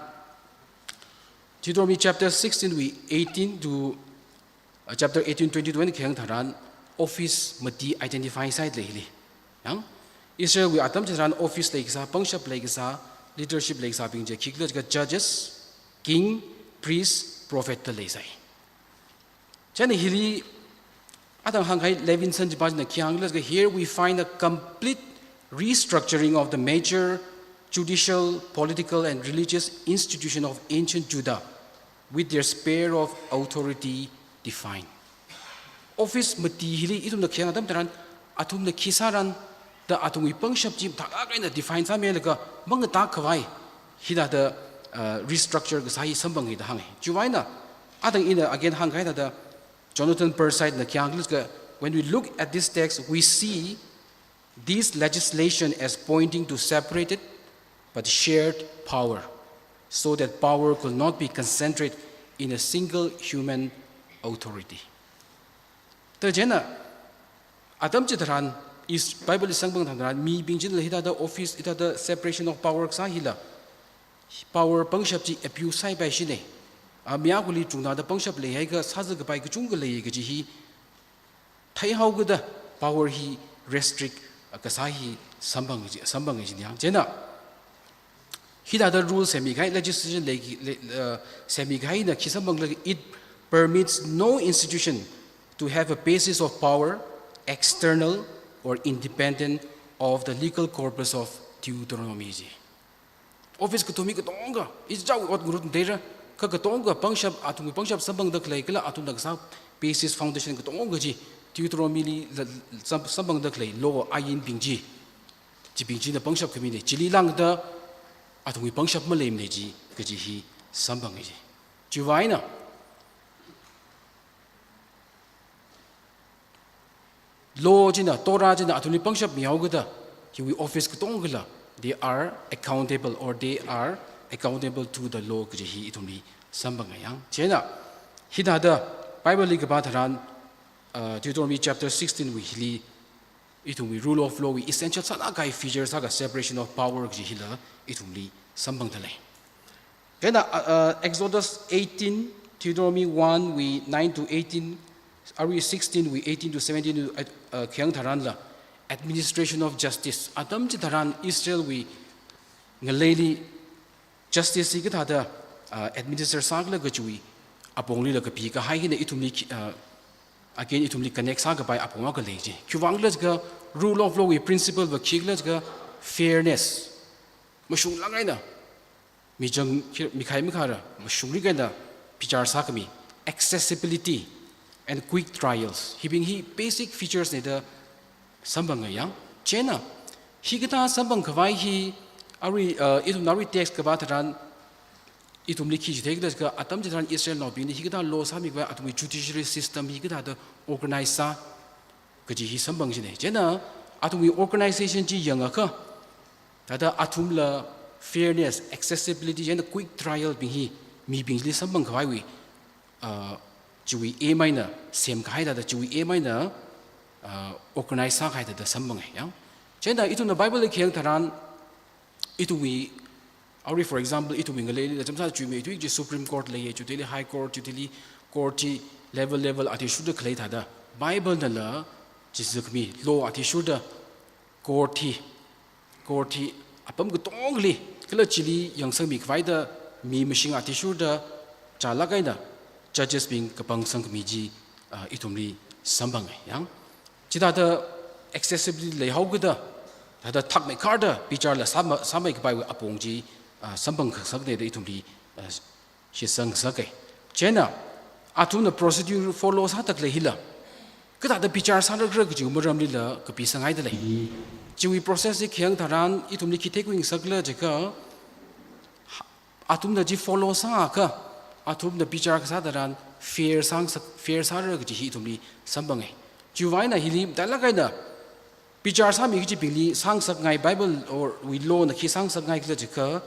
Deuteronomy chapter sixteen wui eighteen to, uh, chapter eighteen twenty-two eina khayang tharan, office mati identify sālei hili. Yang, Israelwui atam chitharan office leikasā, pangshap leikasā, leadership leikasābing chi khikhala jiakha judges, king, priest, prophet da leisai. Chieina hili athang hāngkahai Levinson chipāna khi hāngkhala jiakha, here we find a complete restructuring of the major judicial, political, and religious institution of ancient Judah, with their sphere of authority defined. Office mati hili ithumna khayang atam tharan, athumna khi sāran da athumwui pangshap chi mathālāk eina define sāmilaga mangatā khavai hithāda, uh, restructure kasā hi samphangi da hānga. Chiwui vang eina, athang ina again hāngkahai thāda Jonathan Perside na khi hāngkhala jiakha, when we look at this text, we see this legislation as pointing to separated but shared power, so that power could not be concentrated in a single human authority. Da chieina, atam chitharan, is Bible li samphang tharan, mibing chila hithāda office, hithāda separation of power kasā hila, power pangshap chi abuse sāpaishina. A, mi akhali chungda pangshap leihaiakha sāzat kapai kachungkha lei kaji hi theihaokida power hi restrict kasā hi samphang chi, samphang chi yang. Chieina, hithāda rule semikahai, legislation lei, lei, uh, semikahai na khi samphangkhala, it permits no institution to have a basis of power external or independent of the legal corpus of Deuteronomy chi. Office kathum hi katonga, ichāwui ot ngarut deira, kha katonga pangshap, athumwui pangshap samphangda khalei, kala athumna kasā basis foundation katonga chi, Deuteronomy li la, sam-, samphangda khalei law ainbing chi. chibing china pangshap khamina, chili lāngda athumwui pangshap maleimana ji, kaji hi samphanga ji. Chiwui eina, law china, Torah china athumli pangshap mihaokida, hiwui office katongkhala, they are accountable or they are accountable to the law kaji hi ithumli samphanga yang. Chieina, hithāda Bible li kapā tharan, uh, Deuteronomy chapter sixteen wui hili, ithumwui rule of law wui essential sālāk kahai feature sākha separation of power kaji hila ithumli samphangda lei. Chieina, uh, uh, Exodus eighteen, Deuteronomy one wui nine to eighteen, arui sixteen wui eighteen to seventeen, uh, uh, khayang tharanla, administration of justice. Atam chitharan Israel wui ngaleili justice hi kathāda, uh, administer sākhala kajiwui aponglila kapikahai hina ithumli khi-, uh, again ithumli connect sākapai apong akha lei ji. Khiwuivang khala jiakha rule of law wui principle va khi khala jiakha fairness. Mashunglāk eina, michang khi-, mikhai makhara, mashungrik eina bichar sākhami, accessibility and quick trials. Hibing hi basic features na da samphanga yang. Chieina, hikathā samphang khavai hi, arui, uh, ithumna arui text kapā tharan, ithumli khi chithei khala jiakha, atam chitharan Israelnaobingna hikathā law sāmi khavai athumwui judiciary system hi kathāda organize sā kaji hi samphang jina. Chieina, athumwui organization chi yangakha, thāda athumla fairness, accessibility, chieina quick trial bing hi mibingli samphang khavaiwui, uh, chiwui aim eina semkahai thāda, chiwui aim eina, uh, organize sākahai thāda samphangai yang. Chieina ithumna Bible li khayang tharan, ithumwui, arui for example, ithumwui ngaleilila chamsā chuimei tui chi Supreme Court leiya, chithāli High Court, chithāli court chi level level athishurda khalei thāda, Bible nala chi zikmi law athishurda court hi, court hi apam katongali, kala chili yangsangmi khavaida mi mashing athishurda chālāk eina judges bing kapangsang khami chi, ah, ithumli samphangai yang. Chithāda accessibility leihaokida, thāda thakmeikharda bicharla sāma-, sāmeikapaiwui apong chi, ah, samphang khangasakna da ithumli, ah, shitsang ngasakai. Chieina, athumna procedure follow sāda khalei hila, kathāda bichar sāra khala kajiwui maramlila kapisanghaida lei. Chiwui process hi khayang tharan, ithumli khi theikhui ngasakhala jiakha, athumna chi follow sākha, athumna bichar kasā tharan fair sāngasak, fair sāra kaji hi ithumli samphangai. Chiwui eina hili, matailāk eina, bichar sāmi kachibingli sāngasakngai Bible or wui law na khi sāngasakngai khala jiakha,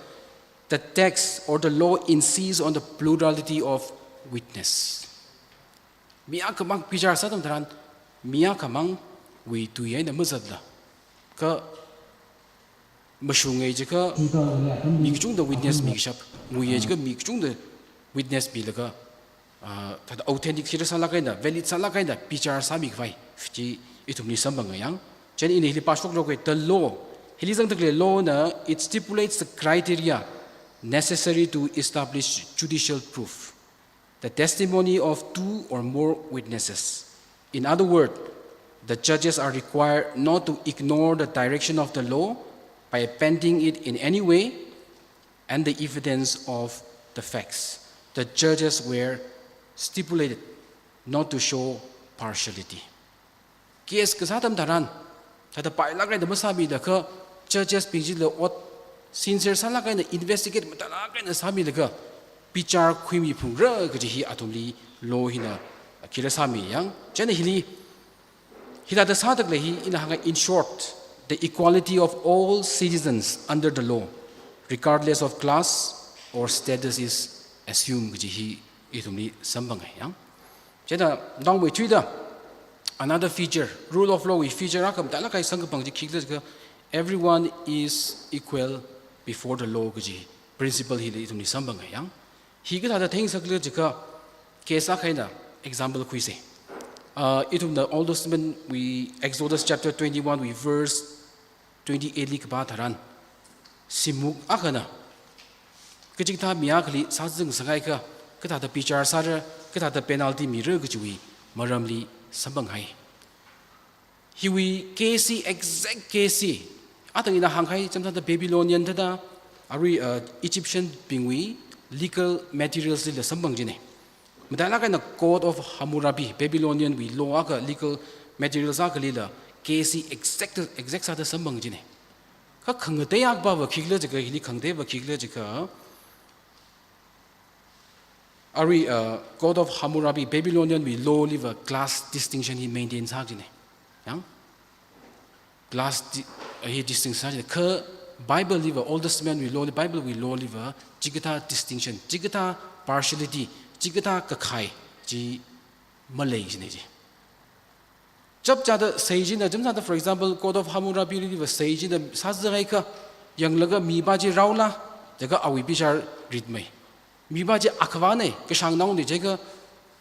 the text or the law insists on the plurality of witness. Mi akhamang bichar sā atam tharan, mi akhamangwui tui eina mazatla, kha mashungai jiakha mi kachungda witness mikashap, nguiya jiakha mi kachungda witness milaga, ah, thāda authentic thira sālāk eina, valid sālāk eina bichar sāmi khavai chi ithumli samphanga yang. Chieina ina hili pāshok lokwe, the law, hili zangda khalei law na, it stipulates the criteria necessary to establish judicial proof, the testimony of two or more witnesses. In other words, the judges are required not to ignore the direction of the law by bending it in any way and the evidence of the facts. The judges were stipulated not to show partiality. Case kasā atam tharan, thāda pailāk eina masāmilaga, judges bing chila ot sincere sālāk eina investigate matailāk eina sāmilaga, bichar khuimiphungra kaji hi athumli law hina khira sāmi yang. Chieina hili, hithāda sāda khalei hi ina hānga, in short, the equality of all citizens under the law, regardless of class or status, is assumed kaji hi ithumli samphangai yang. Chieina, naomeithuida, another feature, rule of law wui feature akha matailāk kahai samkaphang chi khikhala jiakha, everyone is equal before the law kaji principle hili ithumli samphangai yang. Hi kathāda theingasakhala jiakha, case akha eina example khuisa. Ah, ithumna Old Testament wui Exodus chapter twenty-one wui verse twenty-eight li kapā tharan, simuk akhana kachikathā mi akhali sāzang sāngaikha, kathāda bichar sāra, kathāda penalty mira kajiwui maramli samphanghai. Hiwui case hi, exact case hi, atang ina hānghai, chamsāda Babylonian thāda, arui, uh, Egyptian bingwui legal materials lila samphang jina. Matailāk eina Code of Hammurabi, Babylonian wui law akha legal materials akhalila, case hi exact, exact sāda samphang jina. Kha khangatei akha va khikhala jiakha, hili khangatei va khikhala jiakha, arui, uh, Code of Hammurabi, Babylonian wui law liva class distinction hi maintain sā jine. Yang? Class di-, hi distinction sā jine. Kha Bible liva, Old Testament wui law li, Bible wui law liva, chikathā distinction, chikathā partiality, chikathā kakhai chi malei jine ji. Chapchāda sei china, chapchāda, for example, Code of Hammurabi liva sei china sāzāhaiakha, yanglaga mipā chi raola, jiakha awui bichar ritmei. Mipā chi akhavāne, kashāngnaone jiakha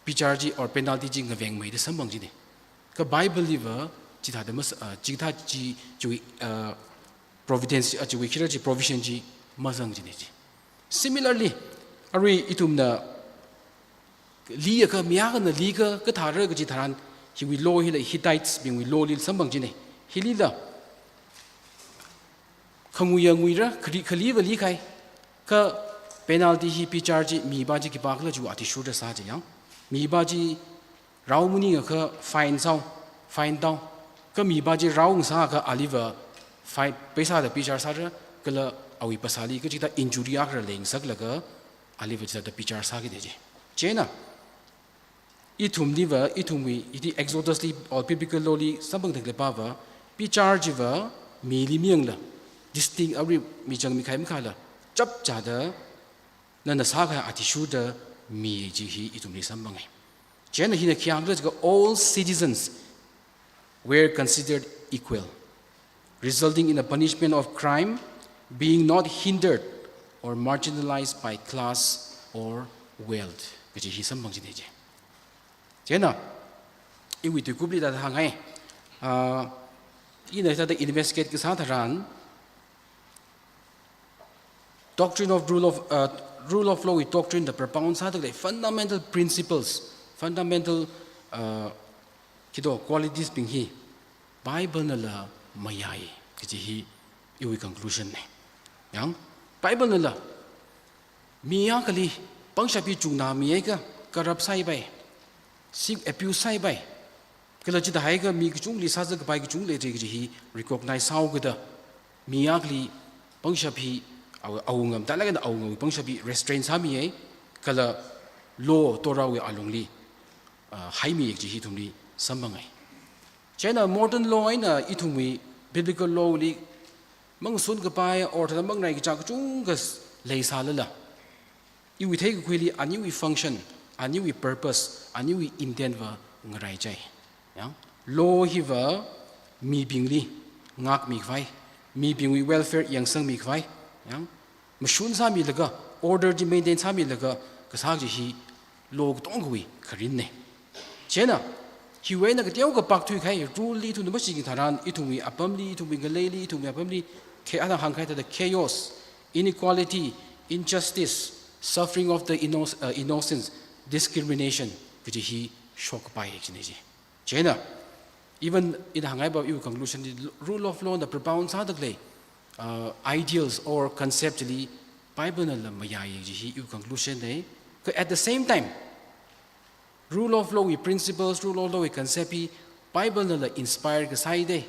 bichar chi or penalty chi ngavengmei da samphang jine. Kha Bible liva, chithāda mas-, ah, chithā chi, chiwui, ah, providence, ah, chiwui khira chi provision chi mazang jine ji. Similarly, arui ithumna liakha, mi akhana liakha, kathāra kaji tharan, hiwui law hila Hittites bingwui law li samphang jine. Hilila, khanguiya nguira, khali, khaliva likhai, kha penalty hi bichar chi, mipā chi khipākhala chiwui athishurda sā ji yang. Mipā chi rao maningakha fine sāo, fine tāo. Kha mipā chi rao ngasāakha aliva fine, paisāda bichar sāra, kala awui phasāli kachikathā injury akha leingasaklaga, aliva chithāda bichar sāki de ji. Chieina, ithumliva, ithumwui, hili Exodus li or biblical law li samphangda khaleipava, bichar chiva mili mayangla, distinct, arui michang mikhai makhala, chapchāda, nana sākahai athishurda mi ji hi ithumli samphange. Chieina hina khi hāngkhala jiakha, all citizens were considered equal, resulting in a punishment of crime being not hindered or marginalized by class or wealth. Kaji hi samphang jine ji. Chieina, iwui tuikupli thāda hānghai. Ah, ina thāda investigate kasā tharan, doctrine of rule of, uh, rule of law wui doctrine da propound sāda khalei fundamental principles, fundamental, uh, khi do qualities bing hi Bible nala mayāi kaji hi iwui conclusion ne. Yang, Bible nala mi akhali pangshap hi chungna miakha corrupt sāi pai, seek abuse sāi pai, kala chithāhaiakha mi kachungli sāzā kapai kachungli lei kaji hi recognize sāhaokida, mi akhali pangshap hi, awo, awungam, tālāk eina awungamwui pangshap hi restrain sāmiya, kala law Torah wui alungli, ah, haimiya kaji hi ithumli samphangai. Chieina modern law eina ithumwui biblical law li mangasun kapai or thāda mangarai kacha kachungkha leisālala, iwui theikakhuili aniwui function, aniwui purpose, aniwui intent va ngarai chai. Yang, law hiva mibingli ngākmi khavai, mibingwui welfare yangsangmi khavai, yang, mashun sāmilaga, order chi maintain sāmilaga kasā kaji hi law katongawui kharinne. Chieina, hiwui eina kateokha pak thuikahai rule li ithumna mashiki tharan, ithumwui apamli, ithumwui ngaleili, ithumwui apamli, khe ana hāngkahai thāda chaos, inequality, injustice, suffering of the inno-, uh, innocent, discrimination, kaji hi shokpai jine ji. Chieina, even ina hānghaiva iwui conclusion li rule of law na propound sāda khalei, uh, ideals or concept li Bible nala mayāi ji hi iwui conclusion ne. Kha at the same time, rule of law wui principles, rule of law wui concept hi Bible nala inspire kasāi de,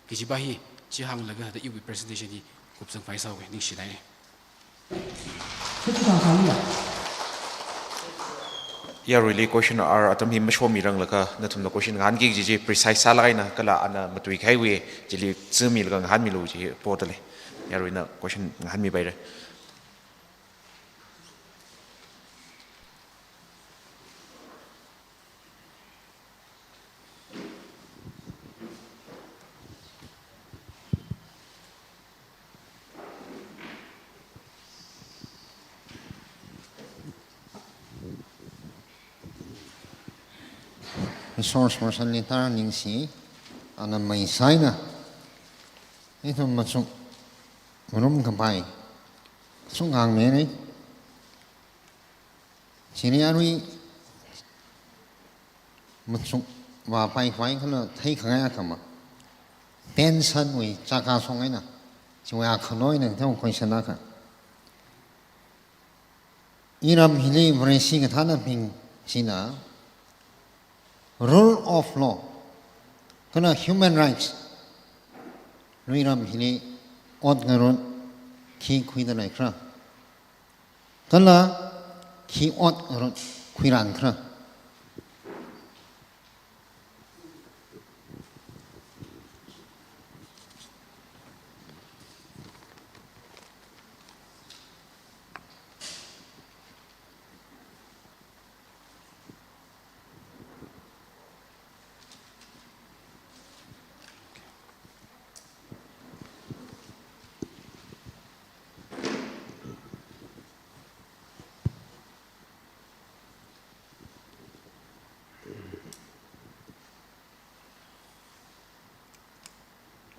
kajiva hi chi hānglaga thāda iwui presentation hi kupsangpai sāhaowe, ningshilāke. Yaruili question ar atam hi mashomiranglakha, nathumna question ngahānki kaji chi precise sālāk eina kala ana matuikahaiwui, chili zimilaga ngahānmilu kaji poda lei. Yaruina question ngahānmipaira. Resource person li tara ningshi, ana maisai na, ithum machuk marum kapai, chuk hāngmira. Chili arui machuk vāpai khavai kala theikhangai akha ma. Pension wui chaka song eina, chiwui akha lo eina, thao question akha. Iram hili Vareshi kathānabing china rule of law, kala human rights, iram hili ot ngarut khi khuida leikhala? Kala khi ot ngarut khuirānkhala?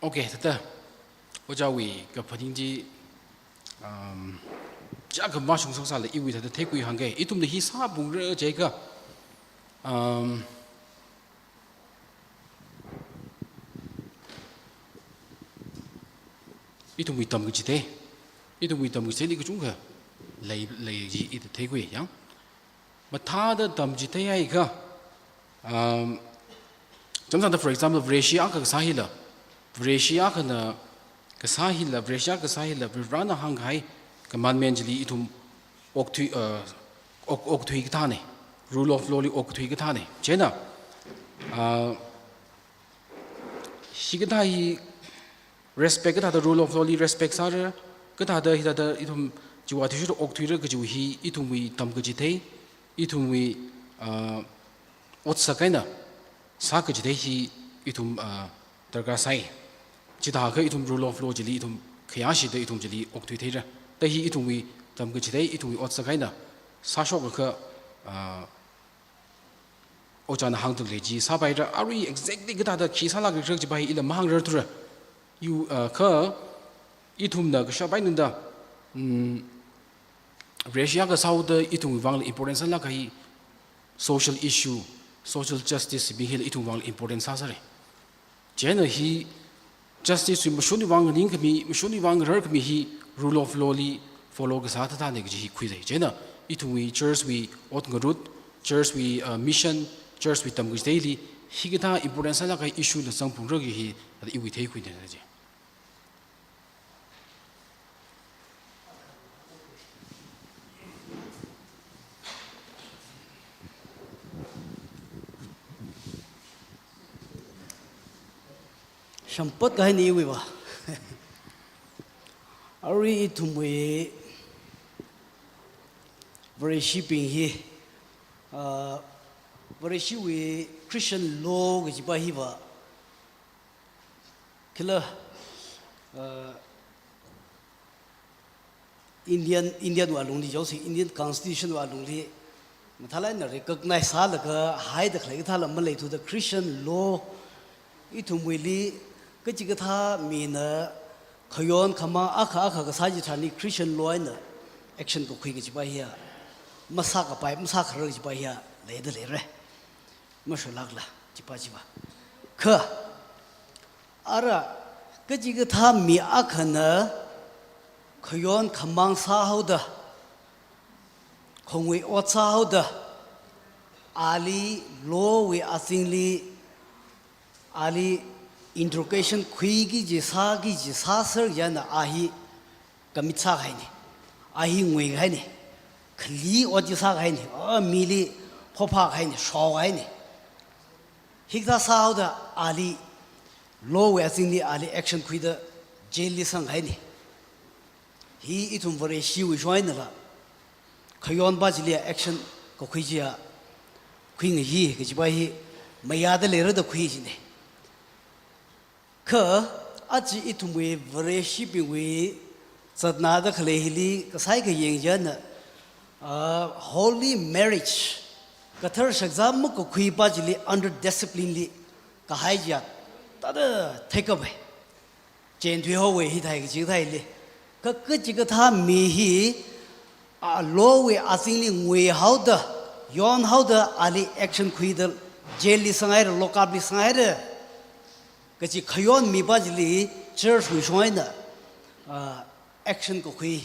Okay, thāda ojāwui kaphaning chi, um, chiyākha mashungsāsāla iwui thāda theikhui hāngga. Ithumna hi sāphungra jiakha, um, ithumwui tamkachithei, ithumwui tamkachitheili kachungkha lei, lei ji ithum theikhui yang. Mathāda tamchithei haiakha, um, chānsāda, for example, Vareshi akha kasā hila, Vareshi akhana kasā hila, Vareshi akha kasā hila, Varivarana hāngkahai commandment chili ithum okthui, uh, ok-, okthui kathāna, rule of law li okthui kathāna. Chieina, uh, hikathā hi respect kathāda rule of law li respect sāra, kathāda hithāda ithum chiwui athishurda okthuira kajiwui hi ithumwui tamkachithei, ithumwui, ah, otsak eina sākachithei hi ithum, ah, darkar sāi. Chithākha ithum rule of law chili ithum khayāshida ithum chili okthuitheira. Da hi ithumwui tamkachithei, ithumwui otsak eina sāshokakha, ah, ojāna hāngda khalei chi sāpaira, arui exactly kathāda khi sālākra kaji pa hi ila mahāngrarthura. Yu, uh, kha ithumna kashap eina da, mm, Vareshi akha sāhaoda ithumwui vangla important sālāk kahai social issue, social justice bing hila ithum vangla important sāsāra. Chieina hi justice wui mashunwui vang nganingkhami, mashunwui vang ngararkhami hi rule of law li follow kasā thāthāna kaji hi khuida. Chieina ithumwui church wui ot ngarut, church wui, uh, mission, church wui tamkachitheili hikathā important sālāk kahai issue la zangphungra kaji hi iwui theikhuina ji. Shampot kahaina iwui va. Arui ithumwui Vareshibing hi, ah, Vareshiwui Christian law kaji pa hi va. Khila, ah, Indian, Indian wui alungli josi, Indian Constitution wui alungli mathālāk eina recognize sālaga haida khalei kathāla maleithuda Christian law ithumwuili kachikathā mina khayon khamāng akha akha kasā chitharanli Christian law eina action kakhui kaji pa hiya masākapai, masākharar kaji pa hiya leida leira. Masholākla, chi pa chi pa. Kha, ara, kachikathā mi akhana khayon khamāng sāhaoda, khongwui ot sāhaoda, ali law wui azingli, ali interrogation khuiki kaji sāki kaji sāser chieina a hi commit sākahaina, a hi nguikahaina, khali ot chi sākahaina, a mili phophākahaina, shaokahaina. Hikathā sāhaoda ali law wui azingli ali action khuida jail li sangkahaina. Hi ithum Vareshiwui shong einala, khayon pa chili action kakhui chiya khuingayi kaji pa hi mayāda leira da khui jina. Kha, aja ithumwui Vareshibingwui zatnada khalei hili kasai kayang chieina, ah, holy marriage, kathar shakzā makakhui pa chili under discipline li kahai chiya, thāda theikapai. Chenthui haowa hithai kaji thai li. Kha kachikathā mi hi, a, law wui azingli nguihaoda, yonhaoda, ali action khuida, jail li sanghaira, lockup li sanghaira kaji khayon mi pa chili church wui shong eina, a, action kakhui,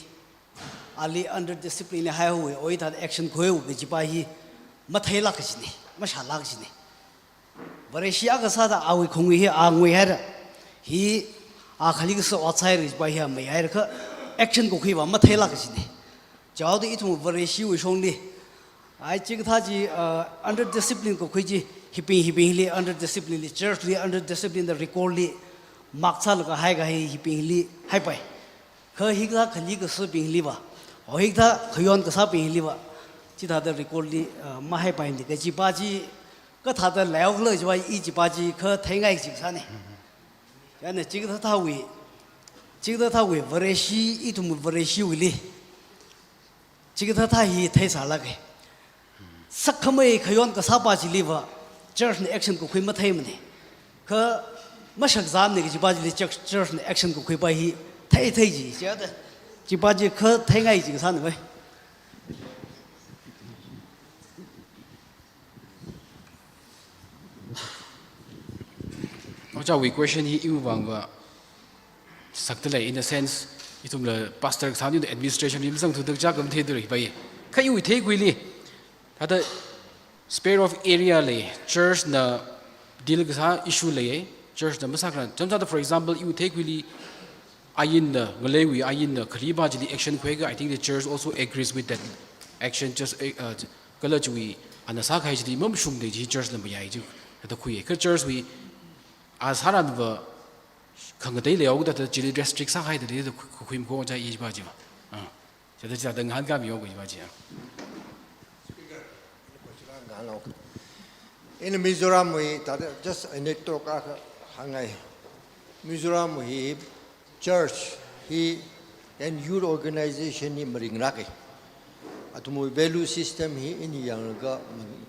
ali under discipline li haihaowa, oi thāda action khuihaowa kaji pa hi matheilāk kajina, mashālāk kajina. Vareshi akha sāda awui khongwui hi a nguihaira. Hi A khali kasā ot sāhaira jipa hi a mayāhaira kha action kakhuiva matheilāka jina. Chaoda ithum Vareshiwui shongli. Ai chikathā chi, uh, under discipline kakhui chi, hibing hibingli under discipline li, church li under discipline da record li mark sālaga haikahai hibingli haipai. Kha hikathā khali kasābingliva, o hikathā khayon kasābingliva, chithāda record li, uh, mahaipaimana kajipa chi, kathāda leihaokhala jipa i chipa chi kha theingai chi kasāna. Chieina chikathāthāwui, chikathāthāwui Vareshi, ithum Vareshiwuili chikathāthā hi theisālāka. Sakkhamei khayon kasāpa chiliva church na action kakhui matheimana. Kha mashakzāmana kajipa chili church, church na action kakhuipa hi thei thei chi, chieina chipa chi kha theingai chi kasāna vai. Ojāwui question hi iwui vangva sakta lei, in a sense, ithumla pastor kasā eina administration li mazangthuda chak matheithura hipa. Kha iwui theikhuili, thāda spare of area lei, church na deal kasā issue lei, church na masākharan. Chānjam sāda, for example, iwui theikhuili ainna, ngaleiwui ainna, khalipa chili action khuiakha, I think the church also agrees with that action, just, uh, kala chiwui ana sākahai chili mamashungda chi church na mayāi chi, thāda khuiya. Kha church wui a sāranva khangatei leihaoda thāda chili restrict sāhaida thāda khu-, khu-, khuimakho cha i chipa chi va. Ah. Thāda chithāda ngahānkāmihaoka chipa chi. Speaker, ina question ngahānlāka. Ina Mizoramwui thāda just anecdote akha hāngngai. Mizoramwui hi church hi and youth organization hi maringlāka. Athumwui value system hi ina yanglaga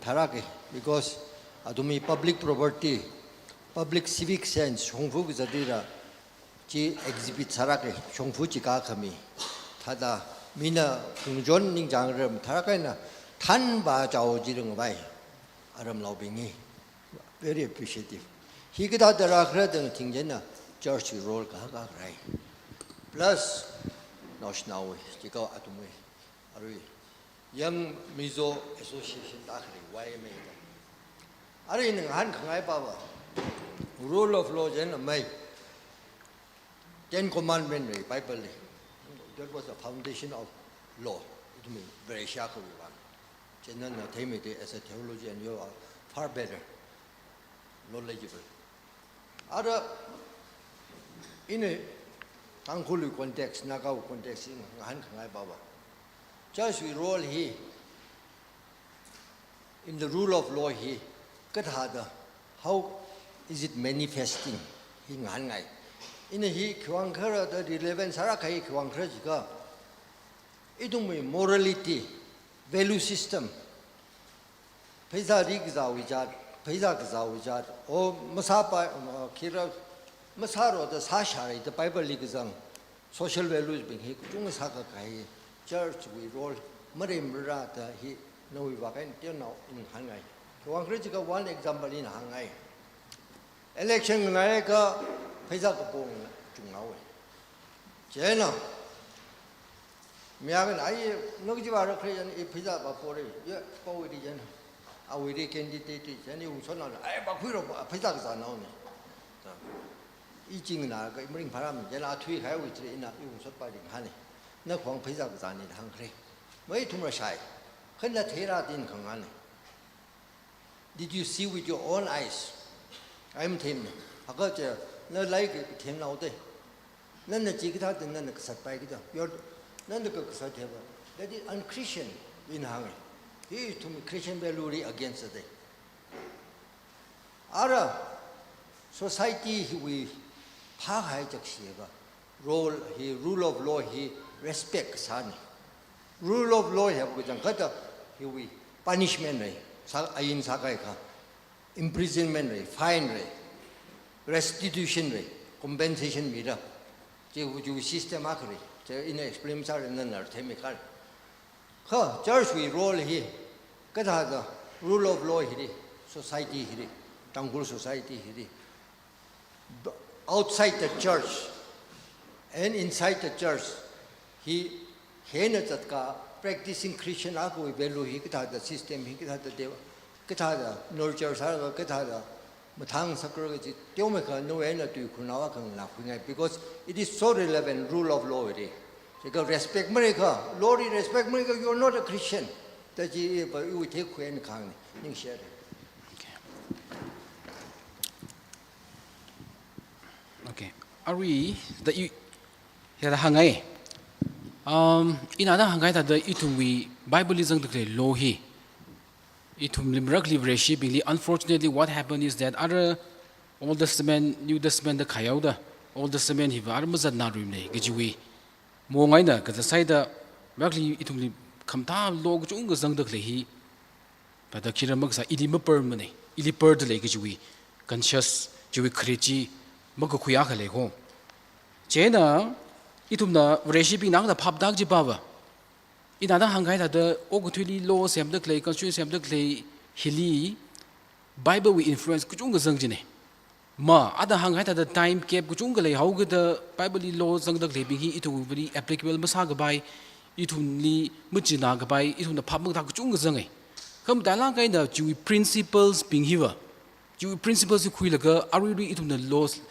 mathālāka. Because athumwui public property, public civic sense, shongfa kazat hila chi exhibit sālāka, shongfa chi kakhami. Thāda mina phungchon ningchāngra mathālāk eina thanva chao chi ringvai. Aramnaobing hi very appreciative. Hikathāda rākhala da thing chieina church wui role kahak kahak rai. Plus, naoshinaowui, chikha athumwui, arui Young Mizo Association da khalei Y M A da. Arui ina ngahānkhangai pava, rule of law chieina mai. Ten Commandment lei Bible li. That was the foundation of law. Ithumwui Vareshi akhawui vang. Chieina na theimida as a theologian, you are far better knowledgeable. Ara ina Tangkhulwui context, Nagawui context ina ngahānkhangai pava, church wui role hi in the rule of law hi kathāda, how is it manifesting hi ngahānngai. Ina hi khiwuivang khala da relevant sālākkahai khiwuivang khala jiakha, ithumwui morality, value system, pheisā ri kazāwui jat, pheisā kazāwui jat, o masāpai, um, khira masāro da sāshārai da Bible li kazang social values bing hi kachungkha sākakahai, church wui role mareimara da hi nawui vākhaina teonao ina ngahānngai. Khiwuivang khala jiakha one example ina hāngngai. Election ngaiakha pheisā kapo chunghaowa. Chieina mi akhana, ai, na kajiva rākhala chieina i pheisā vāpora, ya, pawuili chieina, awuili candidate chieina i ungshotnaona, ai, vākhuira, pheisā kazānaona. I chingna kha i maringphāram, chieina athuikahaiwui thili ina i ungshotpa ringhaina. Na khuivang pheisā kazāna da hāngkhala. Mai ithum rāshai. Kha na theira da ina khangahāna. Did you see with your own eyes? Ai mathemna. Haka che, na lairik themnaoda. Nana chikathāda nana kasatpai kida. Your, nana kakasat hiva, that is unchristian ina hānga. Hi ithum Christian value li against da. Ara society hiwui phākahai chakshiva, role hi, rule of law hi respect sāna. Rule of law hiva kachangkhatta hiwui punishment lei, sā, ain sākahai kha, imprisonment lei, fine lei, restitution lei, compensation mira. Chiwui, chiwui system akha lei. Chi ina explain sāra, nana theimi khala. Kha church wui role hi kathāda rule of law hili, society hili, Tangkhul society hili, outside the church and inside the church hi hina zatka practicing Christian akhawui value hi kathāda, system hi kathāda deva, kathāda nurture sālaga, kathāda mathāngasakra kaji teomeikha nawui eina tui khunao akha nganākhuingai, because it is so relevant, rule of law li. Chikha respect mareikha, law li respect mareikha, you are not a Christian. Da chi iva iwui theikhuina kahāngna, ningshire. Okay. Okay. Arui, da i, ya da hāngngai. Um, ina da hāngngai thāda ithumwui Bible li zangda khalei law hi. Ithumli marakli Vareshibingli, unfortunately, what happened is that ara Old Testament, New Testament da khayao da, Old Testament hiva ara mazatnarumnei kajiwui mong eina kazat sāda, marakli ithumli khamathā law kachungkha zangda khalei hi, thāda khira makasā ili maparmanei, ili parda lei kajiwui conscious, chiwui kharei chi makakhui akha lei ho. Chieina, ithumna Vareshibingna da phaptak chi pava. Ina da hāngngai thāda okathuili law semda khalei, constitution semda khalei hili Bible wui influence kachungkha zang jinei. Ma, ada hāngngai thāda time gap kachungkha leihaokida Bible li law zangda khaleibing hi ithumli applicable masākapai, ithumli machinā kapai, ithumna phap makathā kachungkha zangai. Kha matailāk eina chiwui principles bing hiva, chiwui principles hi khuilaga aruirui ithumna laws,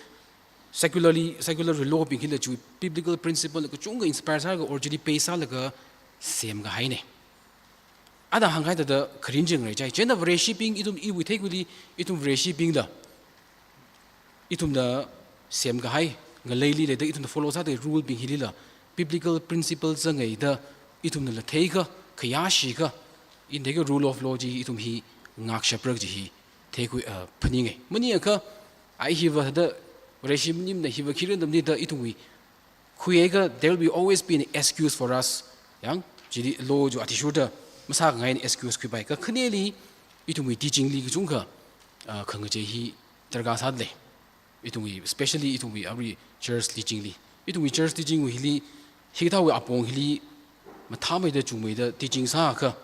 secularly, secular law bing hila chiwui biblical principle kachungkha inspire sālaga or chili base sālaga semkahainei. Ada hāngngai thāda kharing jing rai chai. Chieina Vareshibing ithum iwui theikhuili ithum Vareshibingla, ithumna semkahai, ngaleili leida ithumna follow sāda rule bing hilila, biblical principle zangaida ithumnala theikha, khayāshikha, ina theikha rule of law chi ithum hi ngākshapra kaji hi theikhui, uh, phaningai. Maningakha, ai hiva thāda, Vareshi maningmana hiva khi ran atamli da ithumwui khuiakha, there will be always be an excuse for us. Yang, chili law chi athishurda masāngai eina excuse khuipai. Kakhaneli, ithumwui teaching li kachungkha, uh, khangachei hi darkar sāda lei. Ithumwui, especially ithumwui arui church teaching li. Ithumwui church teaching wui hili, hikathāwui apong hili, mathāmeida chungmeida teaching sākha,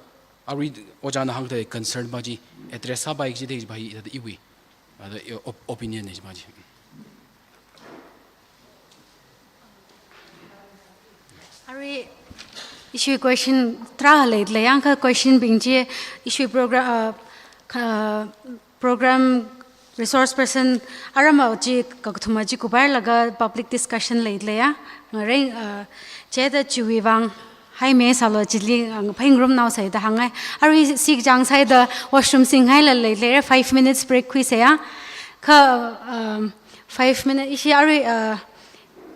arui ojāna hāngda concern pa chi address sāpai kaji theipa hi thāda iwui, uh, op-, opinion nei chi pa chi. Arui, ishiwui question tarākha leida lei, yangkha question bing chi, ishiwui program, uh, kha-, program resource person aram chi kakathuma chi kupharlaga public discussion leida leiya. Ngareng, uh, chieina chiwui vang haimi sālo chili, uh, phaingarumnao sāda hāngngai. Arui sikchang sāda washroom singngaila leida leira, five minutes break khuiseiya. Kha, um, five minute, ishi arui, uh,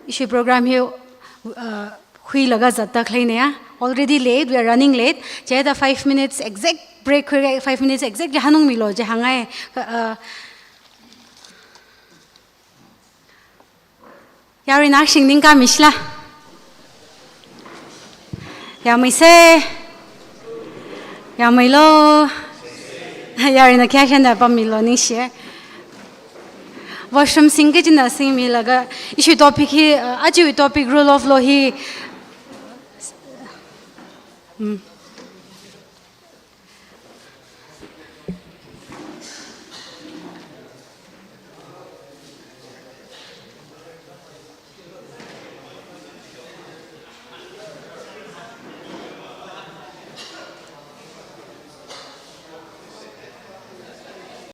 ishi program hi, uh, khuilaga zatda khaleineiya. Already late, we are running late. Chieina five minutes exact break khuiga, five minutes exact chi hanungmilo chi hāngngai. Uh, yaruina shing ningkami shila. Yameisei. Yameilo. Yaruina khayāshanda pammilo ningshi. Washroom sing kachina singmilaga, ishiwui topic hi, uh, ajawui topic rule of law hi, mm,